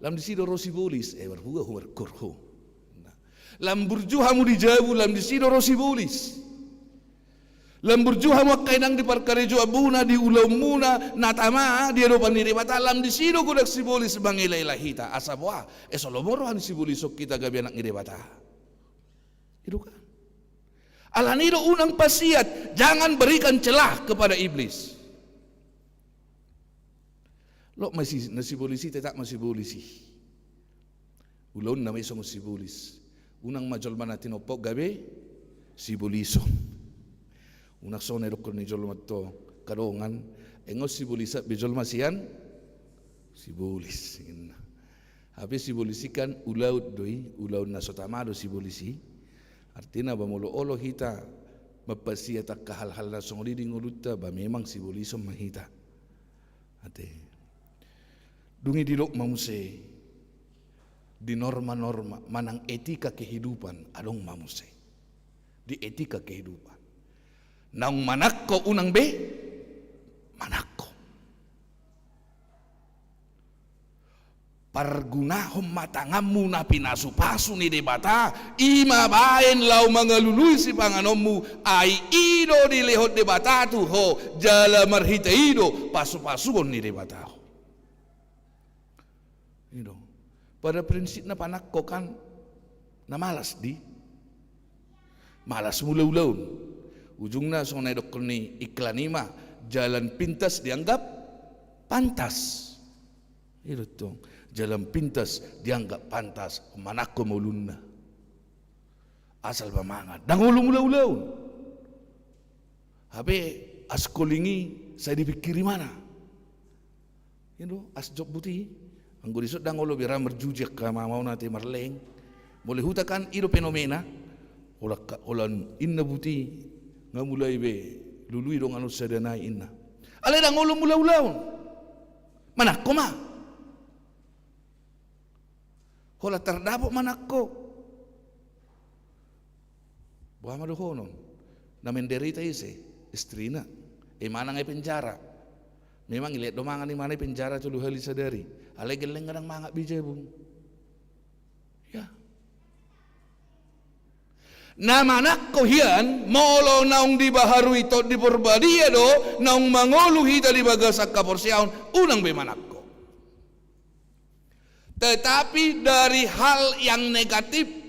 lam disi do ro sibolis, eh, marhua ho markur ho. Nah. Lam burju hamu di jabu, lam disi do ro sibolis. Lam burju hamu angka inang di parkarejoanmuna, di ulaonmuna, na tama di adopan ni Debata, lam disi do godang sibolis mangela-ela hita. Asa boha? Eh, so lomo roha ni sibolis on hita gabe anak ni Debata. I do kan? Alani do unang pasiat, jangan berikan celah kepada iblis. Lot ma si, na sibolis i, tetap ma sibolis i. Ulaonna ma i songon sibolis. Unang ma jolma na tinopa on gabe sibolison. Unang songon na didokkon ni jolma antong, angka dongan, engon sibolis be jolma sian sibolis, ninna. Hape sibolis i kan ulaon do i, ulaon na so tama do sibolis i. Artina ba molo olo hita mampasiat angka hal-hal na songon i di ngolunta, ba memang sibolison ma hita. Ate. Dung i didok ma muse. di norma-norma manang etika kehidupan adong ma muse. Di etika kehidupan. Naung manangko unang be manangko. Pargunahon ma tanganmu na pinasu-pasu ni Debata, i ma baen laho mangalului sipanganonmu, ai i do dilehon Debata tu ho, jala marhite i do pasu-pasuon ni Debata ho. I do. Pada prinsipna panangko kan na malas di. Malas mula ulaon. Ujungna songon na didokkon ni iklan i ma, jalan pintas dianggap pantas. I do tong, jalan pintas dianggap pantas, manangko ma ulunna. Asal ma mangan, ndang olo mula ulaon. Hape as koling i sai dipingkiri imana. I do, as jotbut i. Anggo dison ndang olo be ra marjuji angka mamaon ate marleng. Molo huta kan i do fenomena. Holan, holan inna but i, nga mulai be lului dongan on sada nai inna. Alai ndang olo mula ulaon. Manangko ma. Holan tardapot manangko. Boha ma dohonon? Na menderita ise? Istrina. Imana nga i penjara. Memang ilean do mangan imana i penjara tolu hali sadari. Alai gelleng nga ndang mangan be i jabu. Ya. Na manangko hian, molo naung dibaharui Tondi Porbadia do, naung mangolu hita di bagasan haporseaon, unang be manangko. Tetapi dari hal yang negatif,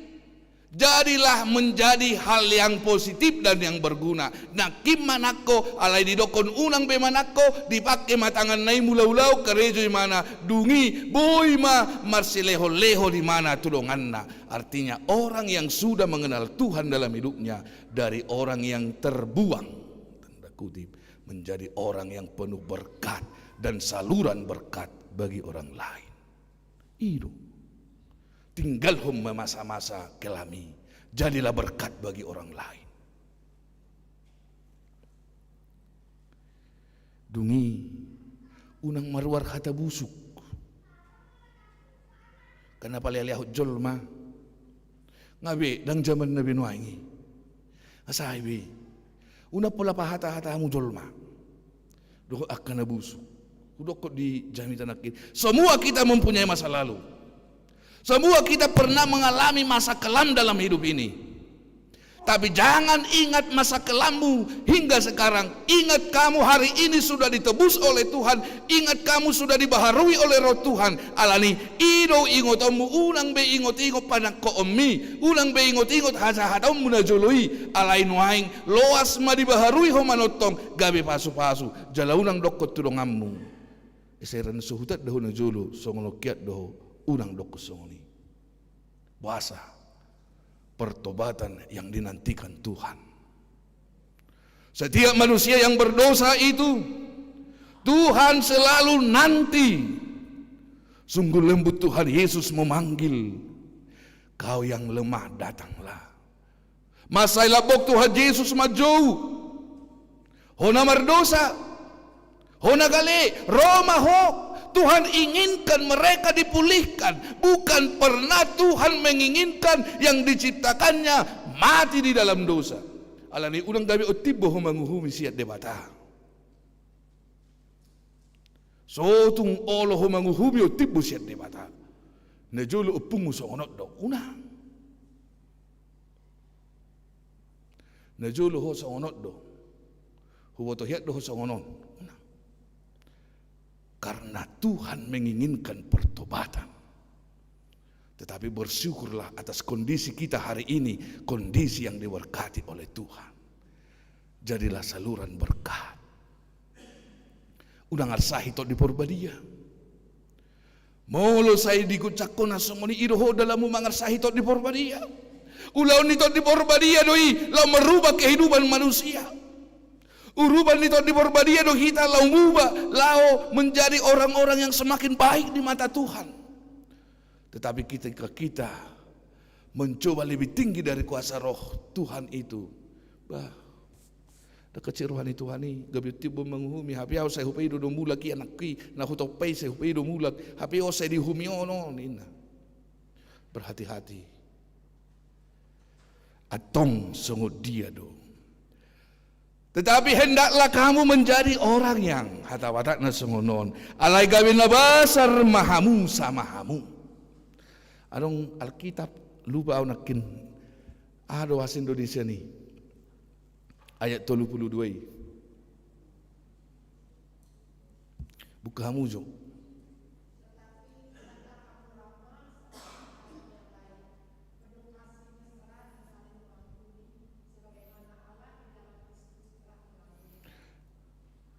jadilah menjadi hal yang positif dan yang berguna. Nangkin manangko, alai didokkon unang be manangko, dipangke ma tanganna i mula ulaon, karejo imana, dung i boi ma marsilehon-lehon imana tu donganna. Artinya orang yang sudah mengenal Tuhan dalam hidupnya, dari orang yang terbuang, tanda kutip, menjadi orang yang penuh berkat dan saluran berkat bagi orang lain. I do. Tinggalhon ma masa-masa kelam i, jadilah berkat bagi orang lain. Dung i, unang maruar hata busuk. Kan na palealeahon jolma. Nga be, ndang jamanna be nuaeng i. Nga sae be. Unang pola pahata-hata hamu jolma dohot angka na busuk. Hudokkon di jamita nangkin, semua kita mempunyai masa lalu. Semua kita pernah mengalami masa kelam dalam hidup ini. Tapi jangan ingat masa kelammu hingga sekarang. Ingat, kamu hari ini sudah ditebus oleh Tuhan. Ingat, kamu sudah dibaharui oleh Roh Tuhan. Alani i do ingotonmu, unang be ingot-ingot panangkoonmi, unang be ingot-ingot hasahataonmu na jolo i. Alai nuaeng loas ma dibaharui ho manongtong, gabe pasu-pasu. Jala unang dokkon tu donganmu, ese, ran so hutanda ho na jolo, songon on hian do ho, unang dokkon songon i. Boasa? Pertobatan yang dinantikan Tuhan. Setiap manusia yang berdosa itu, Tuhan selalu nanti. Sungguh lembut Tuhan Yesus memanggil, "Kau yang lemah, datanglah." Mansai lambok Tuhan Jesus manjou. Ho na mardosa, ho na gale, ro ma ho. Tuhan inginkan mereka dipulihkan. Bukan pernah Tuhan menginginkan yang diciptakannya mati di dalam dosa. Alani unang gabe on timbo ho manguhumi sian Debata. So tung olo ho manguhumi on timbo sian Debata. Na jolo ompungmu songon on do, unang. Na jolo ho songon on do. Huboto hian do ho songon on, unang. Karena Tuhan menginginkan pertobatan. Tetapi bersyukurlah atas kondisi kita hari ini, kondisi yang diberkati oleh Tuhan. Jadilah saluran berkat. Unang arsahi Tondi Porbadia. Molo sai digoncangkon na songon i, i do ho dalanmu mangarsahi Tondi Porbadia. Ulaon ni Tondi Porbadia do i laho merubah kehidupan manusia. Uruban ni Tondi Porbadia do hita laho muba, laho menjadi orang-orang yang semakin baik di mata Tuhan. Tetapi ketika kita mencoba lebih tinggi dari kuasa Roh Tuhan itu, bah, dang kecek roha ni Tuhan i, gabe on timbo manguhumi, hape ahu sai hupaido do mulak i anakku i, na hutompa i sai hupaido mulak, hape on sai diuhumi on, on, ninna. Berhati-hati. Antong songon dia do. Tetapi hendaklah kamu menjadi orang yang, hata Batakna songon on. Alai gabe na basar ma hamu sama hamu. Adong Alkitab, lupa au nangkin. Aha do bahasa Indonesia ni ayat tolu pulu dua i? Buka hamu jo.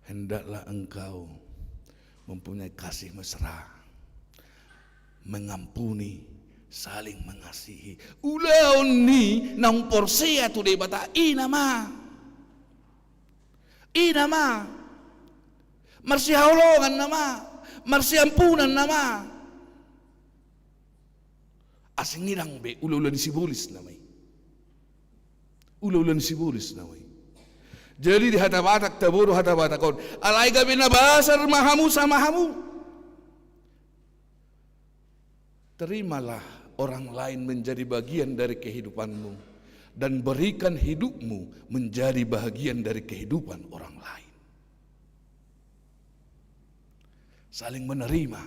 Hendaklah engkau mempunyai kasih mesra, mengampuni, saling mengasihi. Ulaon ni naung porsea tu Debata, i nama. I nama. Marsihaholongan nama. Marsiampunan nama. Asing i ndang be ulaula ni sibolis nama i. Ulaula ni sibolis nama i. Jadi di hata Batak, tabo do hata Batak on. Alai gabe na basar ma hamu sama hamu. Terimalah orang lain menjadi bagian dari kehidupanmu, dan berikan hidupmu menjadi bahagian dari kehidupan orang lain. Saling menerima.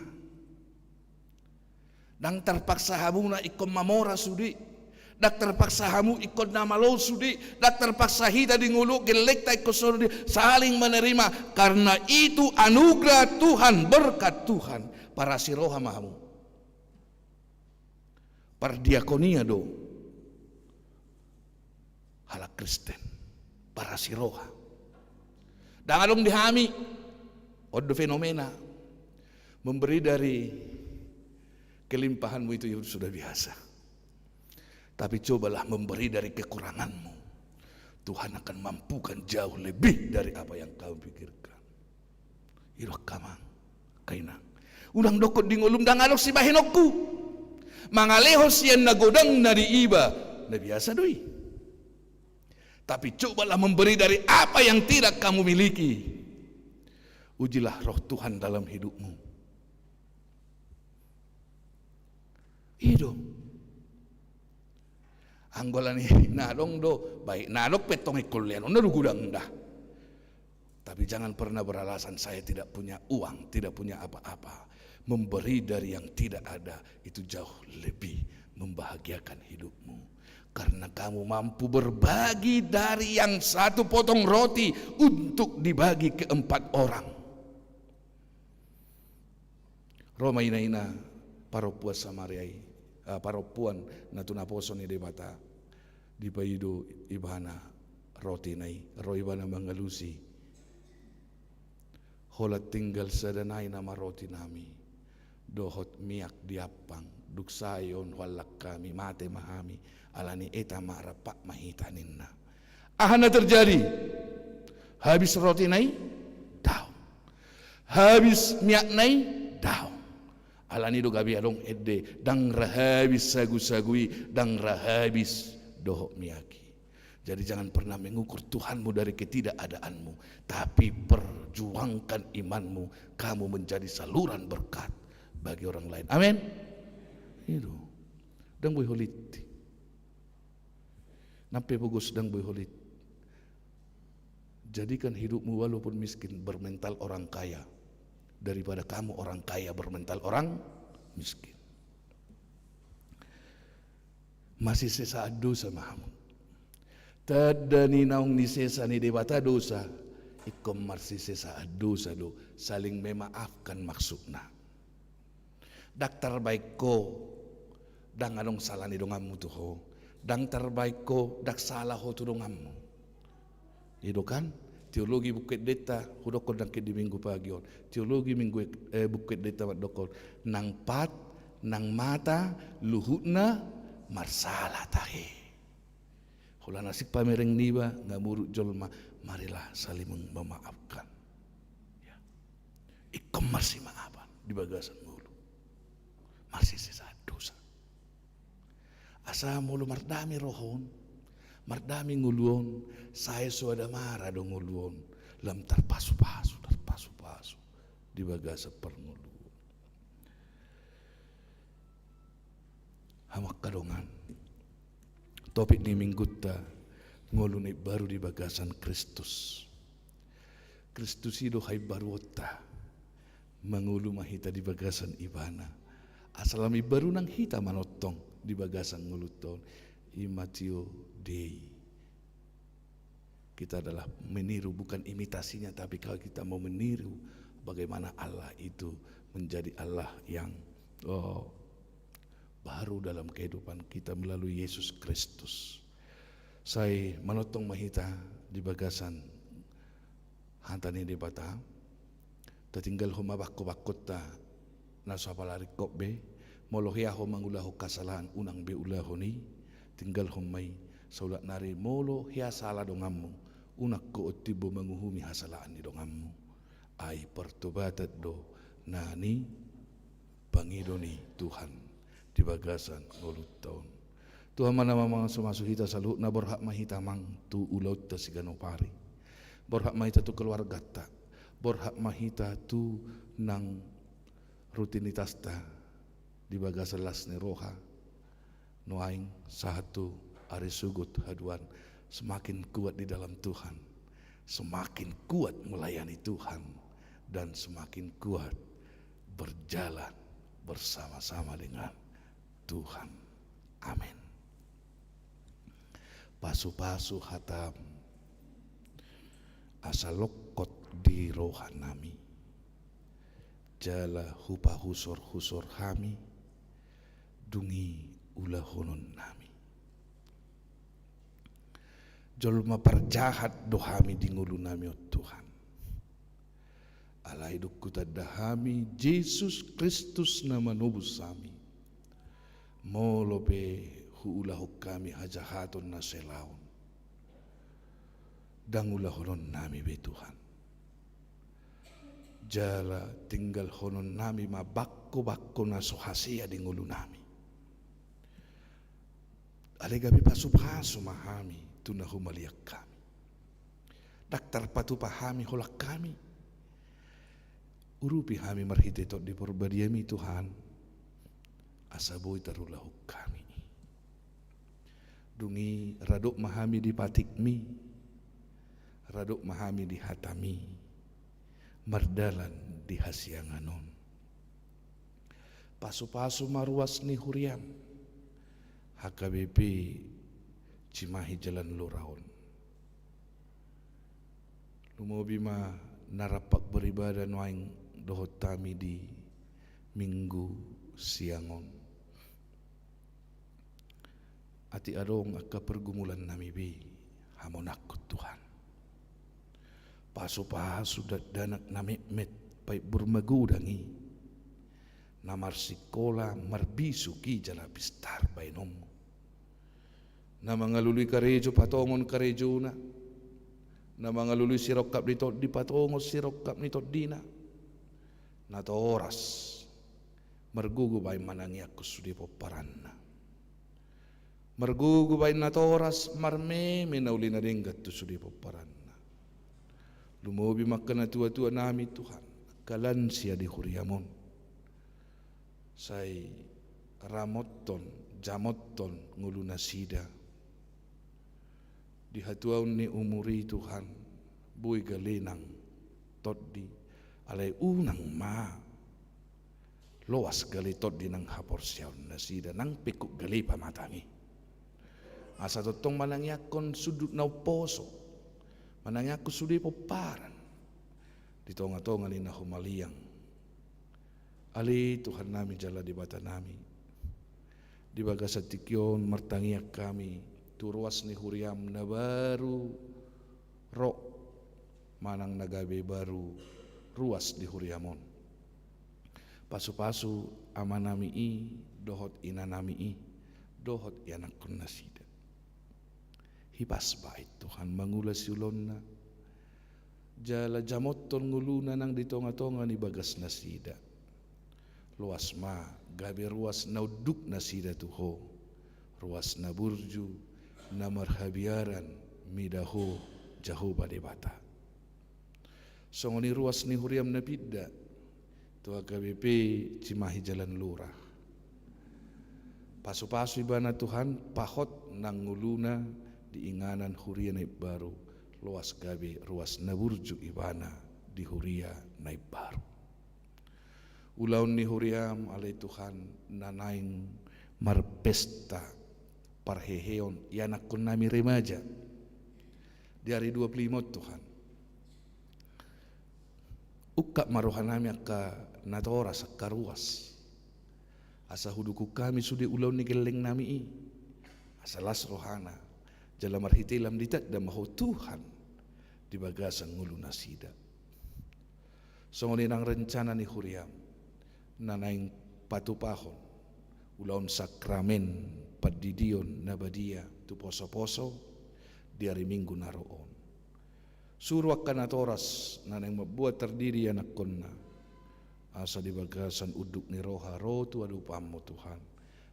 Ndang terpaksa hamuna ingkon mamora sude. Ndang terpaksa hamu ingkon na malo sude. Ndang terpaksa hita di ngolu on gellengta ingkon songon dia. Saling menerima. Karena itu anugerah Tuhan, berkat Tuhan. Parasi roha ma hamu. Pardiakonia do halak Kristen, parasi roha. Ndang adong di hami, on do fenomena. Memberi dari kelimpahanmu itu sudah biasa. Tapi cobalah memberi dari kekuranganmu. Tuhan akan mampukan jauh lebih dari apa yang kau pikirkan. I do angka amang, angka inang. Unang dokkon di ngolum ndang adong sibahenonku. Mangalehon sian na godang na di iba, na biasa do i. Tapi cobalah memberi dari apa yang tidak kamu miliki. Ujilah Roh Tuhan dalam hidupmu. I do. Anggo alani na adong do, baik na adong pe tong ingkon lehononna do godang da. Tapi jangan pernah beralasan, "Saya tidak punya uang, tidak punya apa-apa." Memberi dari yang tidak ada itu jauh lebih membahagiakan hidupmu. Karena kamu mampu berbagi dari yang satu potong roti untuk dibagi ke empat orang. Ro ma ina-ina parompuan Samaria i, ah, parompuan na tu naposo ni Debata, dipaido ibana roti na i, ro ibana mangalusi. Holan tinggal sada nai nama roti nami dohot miak di ampang, dung sae on huallang hami, mate ma hami, alani eta ma rap ma hita ninna. Aha na terjadi? Habis roti na i? Daong. Habis miak na i? Daong. Alani do gabe adong ende, ndang ra habis sagu-sagu i, ndang ra habis dohot miak i. Jadi jangan pernah mengukur Tuhanmu dari ketidakadaanmu, tapi perjuangkan imanmu, kamu menjadi saluran berkat bagi orang lain. Amin. I do. Ndang boi holit. Nang pe pogos ndang boi holit. Jadikan hidupmu walaupun miskin bermental orang kaya, daripada kamu orang kaya bermental orang miskin. Marsisesaan dosa ma hamu. Tanda ni naung nisesa ni Debata dosa, ingkon marsisesaan dosa do, saling memaafkan maksudna. Ndang tarbaen ho ndang adong sala ni donganmu tu ho. Ndang tarbaen ho ndang sala ho tu donganmu. I do kan? Teologi Buku Endenta, hudokkon nangkin di Minggu pagi on. Teologi Minggu, eh, Buku Endenta mandokkon, nang pat, nang mata, luhutna marsala tahe. Holan asing pamereng niba, ngamuruk jolma, marilah saling memaafkan. Ya. Ingkon marsimaafan di bagasan ngolu. Marsisesaan dosa. Asa molo mardame roha on, mardame ngolu on, sae soada mara do ngolu on, lam tarpasu-pasu, tarpasu-pasu di bagasan parngoluon. Angka dongan, topik ni minggunta, ngolu na imbaru di bagasan Kristus. Kristus i do haimbaruonta, mangolu ma hita di bagasan Ibana. Asa lam imbaru nang hita manongtong di bagasan ngolunta on, imitio Dei. Kita adalah meniru, bukan imitasinya, tapi kalau kita mau meniru bagaimana Allah itu menjadi Allah yang, oh, baru dalam kehidupan kita melalui Yesus Kristus. Sai manongtong ma hita di bagasan hata ni Debata. Tatinggalhon ma bangko-bangkonta na so apala ringkot be. Molo hea ho mangulahon hasalahan, unang be ulahon i. Tinggalhon ma i. Saulak nari, molo hea sala donganmu, unang ho on timbo manguhumi hasalahan ni donganmu. Ai pertobatan do na nipangido ni Tuhan di bagasan ngolunta on. Tuhan ma na mamasumasu hita saluhutna. Borhat ma hita, Amang, tu ulaonta siganup ari. Borhat ma hita tu keluarganta. Borhat ma hita tu nang rutinitasta di bagasan las ni roha. Nuaeng sahat tu ari sogot haduan, semakin kuat di dalam Tuhan, semakin kuat melayani Tuhan, dan semakin kuat berjalan bersama-sama dengan Tuhan. Amin. Pasu-pasu hatam, asa longkot di rohanami, jala hupahusor-husor hami, dung i ulahononnami. Jolma parjahat do hami di ngolunami on, Tuhan. Alai dung hutanda hami Jesus Kristus na manobus hami, molo pe huulahon hami hajahaton na so helaon, ndang ulahononnami be, Tuhan. Jala tinggalhononnami ma bangko-bangko na so hasea di ngolunami. Alai gabe pasu-pasu ma hami tu na humaliang hami. Ndang tarpatupa hami holan hami. Urupi hami marhite Tondi Parbadiami, Tuhan, asa boi tarulahon hami. Dung i radot ma hami di patikmi, radot ma hami di hatami, mardalan di hasiangan on. Pasu-pasu ma ruas ni huriam, H K B P Cimahi Jalan Lurah on. Lumobi ma na rap beribadah nuaeng dohot hami di Minggu siang on. Atik adong angka pergumulannami be, hamonanghon Tuhan. Pasu-pasu dakdanak na metmet, paimbur magodang i, na marsikola marbisuk i jala pistar baenonmu. Na mangalului karejo patongon karejona, na mangalului sirongkap ni tondi patongon sirongkap ni tondina, natoras margogo baen manangiangkon sude pomparanna. Margogo baen natoras marmeme na uli na denggan tu sude pomparanna. Lumobi ma angka natua-tuanami, Tuhan, angka lansia di huriam on. Sai ramothon, jamothon ngolunasida. Di hatuaon ni umur i, Tuhan, boi gale nang tondi, alai unang ma loas gale tondi nang haporseaonnasida, nang pe ingkon gale pamatang i. Asa tongtong manangiangkon sundut na umposo, manangiangkon sude pomparan di tonga-tonga ni na humaliang. Ale Tuhannami jala Debatanami, di bagasan tingki on martangiang hami tu ruas ni huriam na baru ro, manang na gabe baru ruas di huriam on. Pasu-pasu amanami i dohot inanami i dohot ianakkonnasida. Hipas baen Tuhan mangula siulaonna, jala jamothon ngoluna nang di tonga-tonga ni bagasnasida. Loas ma gabe ruas na unduk nasida tu Ho, ruas na burju, na marhabiaran mida Ho Jahowa Debata. Songon i ruas ni huriam na pinda tu H K B P Cimahi Jalan Lurah. Pasupasu ibana Tuhan, pahot nang ngoluna di inganan huria na imbaru, loas gabe ruas na burju ibana di huria na imbaru. Ulaon ni huriam ale Tuhan, na naeng marpesta parheheon ianakkonnami remaja di ari dua pulu lima on Tuhan. Ungkap ma rohanami angka natoras, angka ruas, asa hudukun hami sude ulaon ni gellengnami i, asa las rohana, jala marhite lam ditanda ma Ho Tuhan di bagasan ngolu nasida. Songon i nang rencana ni huriam na naeng patupahon ulaon sakramen pandidion na badia tu posoposo di ari Minggu na ro on. Suru angka natoras na naeng mambuat tardidi ianakkonna, asa di bagasan unduk ni roha ro tu adopanmu Tuhan,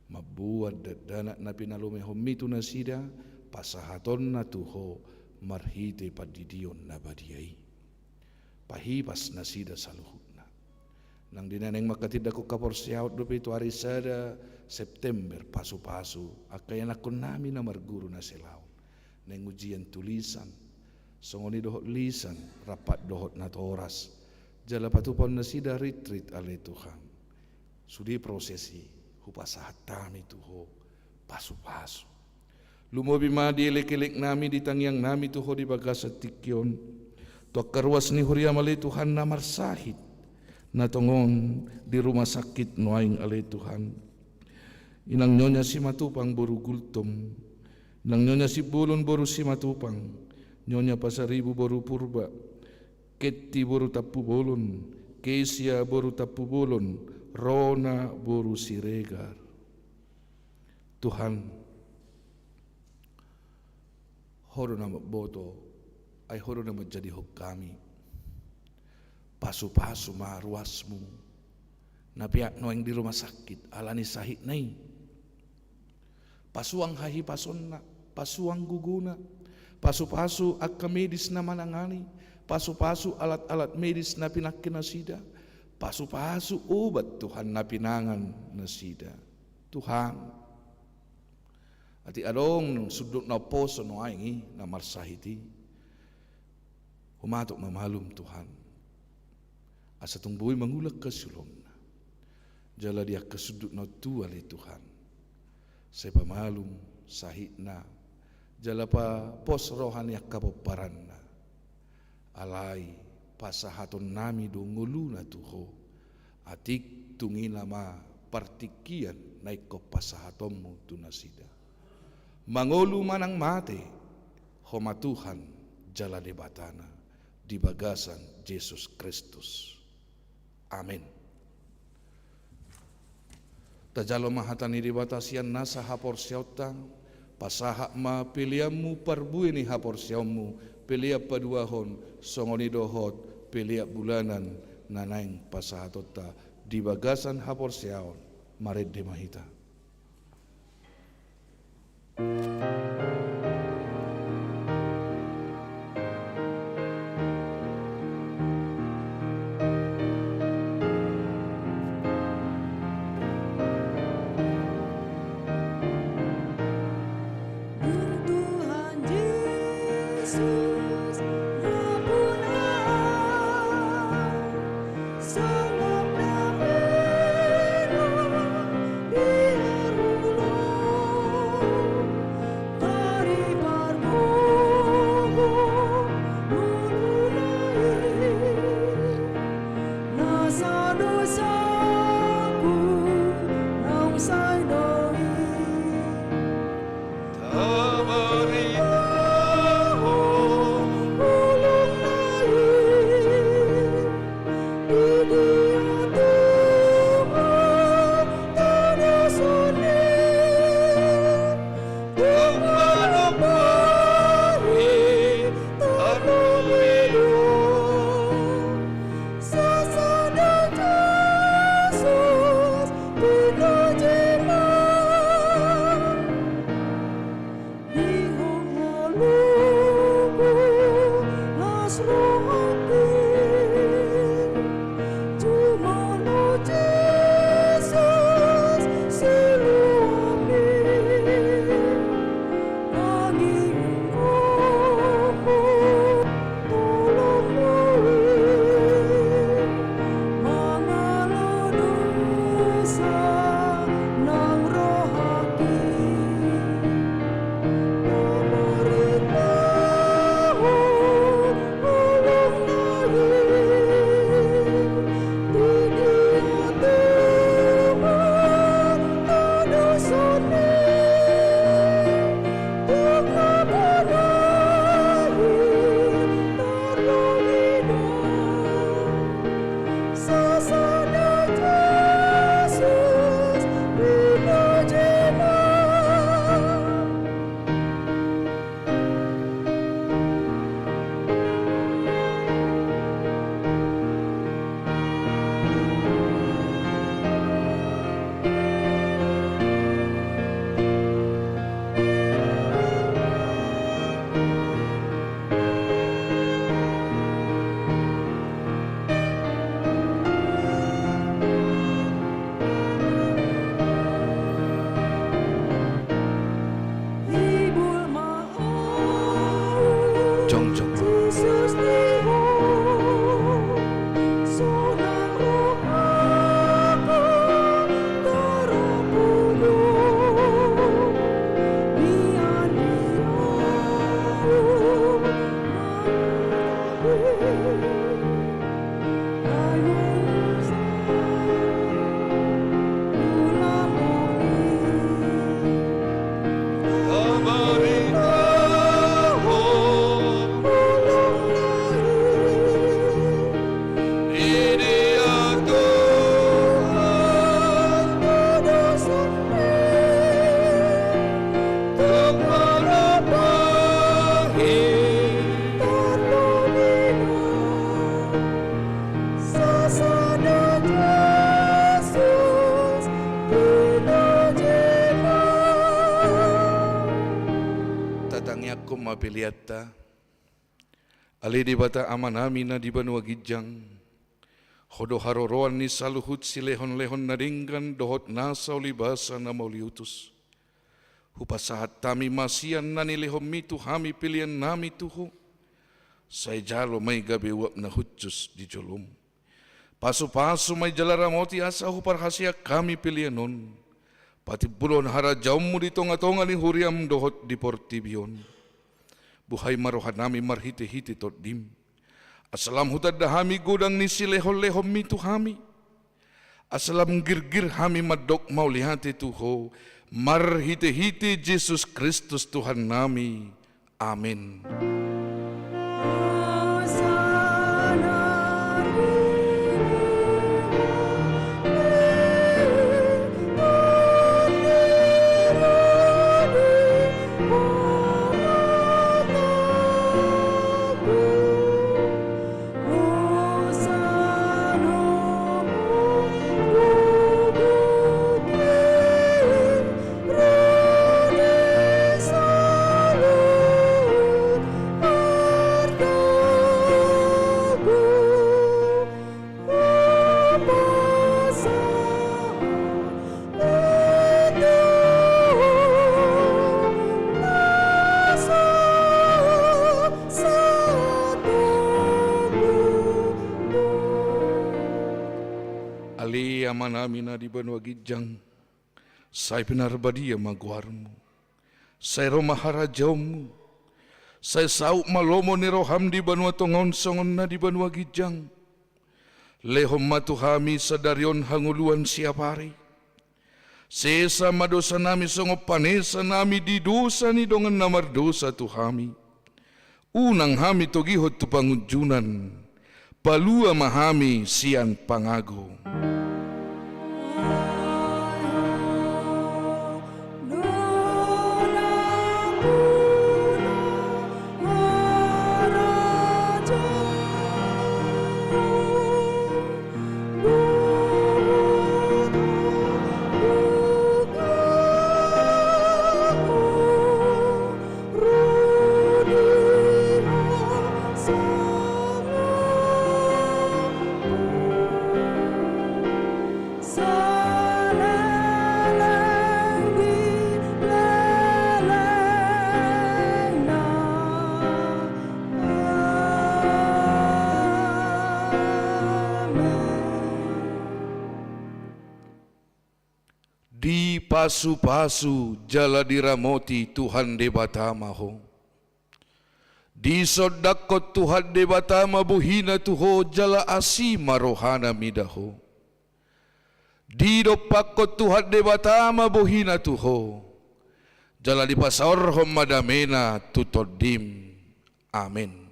mambuat dakdanak na pinalumehonmi tu nasida, pasahatonna tu Ho marhite pandidion na badia i. Pahipas nasida saluhutna. Nang di na naeng mangkatindangkon haporseaon dope tu ari sada September pasupasu angka ianakkonnami na marguru na selaon. Naeng ujian tulisan, songon i dohot lisan, rap dohot natoras. Jala patupahon nasida ritrit ale Tuhan. Sude proses i hupasahat hami tu Ho pasupasu. Lumobi ma di elekeleknami, di tangiangnami tu Ho di bagasan tingki on. Tu angka ruas ni huriam ale Tuhan na marsahit, na tongon di rumah sakit nuaeng ale Tuhan. Inang Nyonya Simatupang boru Gultom, Inang Nyonya Simbolon boru Simatupang, Nyonya Pasaribu boru Purba, Ketti boru Tampubolon, Kesia boru Tampubolon, Rona boru Siregar. Tuhan, Ho do na mamboto, ai Ho do na manjadihon hami. Pasupasu ma ruasmu na peak nuaeng di rumah sakit ala ni sahitna i. Pasuang hahipasonna, pasuang gogona, pasupasu angka medis na manangani, pasupasu alat-alat medis na pinangke nasida, pasupasu obat Tuhan na pinangan nasida. Tuhan, atik adong sundut na umposo nuaeng i na marsahit i, humatok ma malum Tuhan. Asa tung boi mangulak hasiulonna. Jala di angka sundut na tua ale Tuhan, sai pamalum sahitna, jala papos roha ni angka pomparanna. Alai pasahatonnami do ngoluna tu Ho. Atik tung i nama partingkian na ingkon pasahatonmu tu nasida. Mangolu manang mate, Ho ma Tuhan jala Debatana di bagasan Jesus Kristus. Amen. Tajalo ma hata ni Debata sian nasa haporseaonta, pasahat ma peleanmu parbue ni haporseaonmu, pelean paduahon songon i dohot pelean bulanan na naeng pasahatonta di bagasan haporseaon. Marende ma hita. Tatangianghon ma peleanta. Ale Debata Amanami na di banua ginjang, Ho do haroroan ni saluhut silehonlehon na denggan dohot nasa ulibasa na mauliutus. Hupasahat hami ma sian na nilehonMi tu hami peleannami tu Ho. Sai jalo ma i gabe uap na hushus di joloM. Pasupasu ma i jala ramoti asa huparhaseang hami pelean on patimbulhon harajaonMu di tongatonga ni huriaM dohot di portibi on. Buhai ma rohanami marhitehite TondiM, asa lam hutanda hami godang ni silehonlehonMi tu hami, asa lam girgir hami mandok mauliate tu Ho, marhitehite Jesus Kristus Tuhannami. Amen. Ale Amanami na di banua ginjang, sai pinarbadia ma goarMu. Sai ro ma harajaonMu. Sai saut ma lomo ni rohaM di banua tonga on songon na di banua ginjang. Lehon ma tu hami sadari on hangoluan siapari. Sesa ma dosanami songon panesanami di dosa ni dongan na mardosa tu hami. Unang hami togihon tu pangunjunan. Palua ma hami sian pangago. Dipasupasu jala diramoti Tuhan Debata ma ho. Disondangkon Tuhan Debata ma bohina tu ho jala asi ma rohana mida ho. Didompakkon Tuhan Debata ma bohina tu ho, jala dipasaorhon ma damena tu tondim. Amen.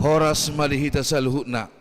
Horas ma di hita saluhutna.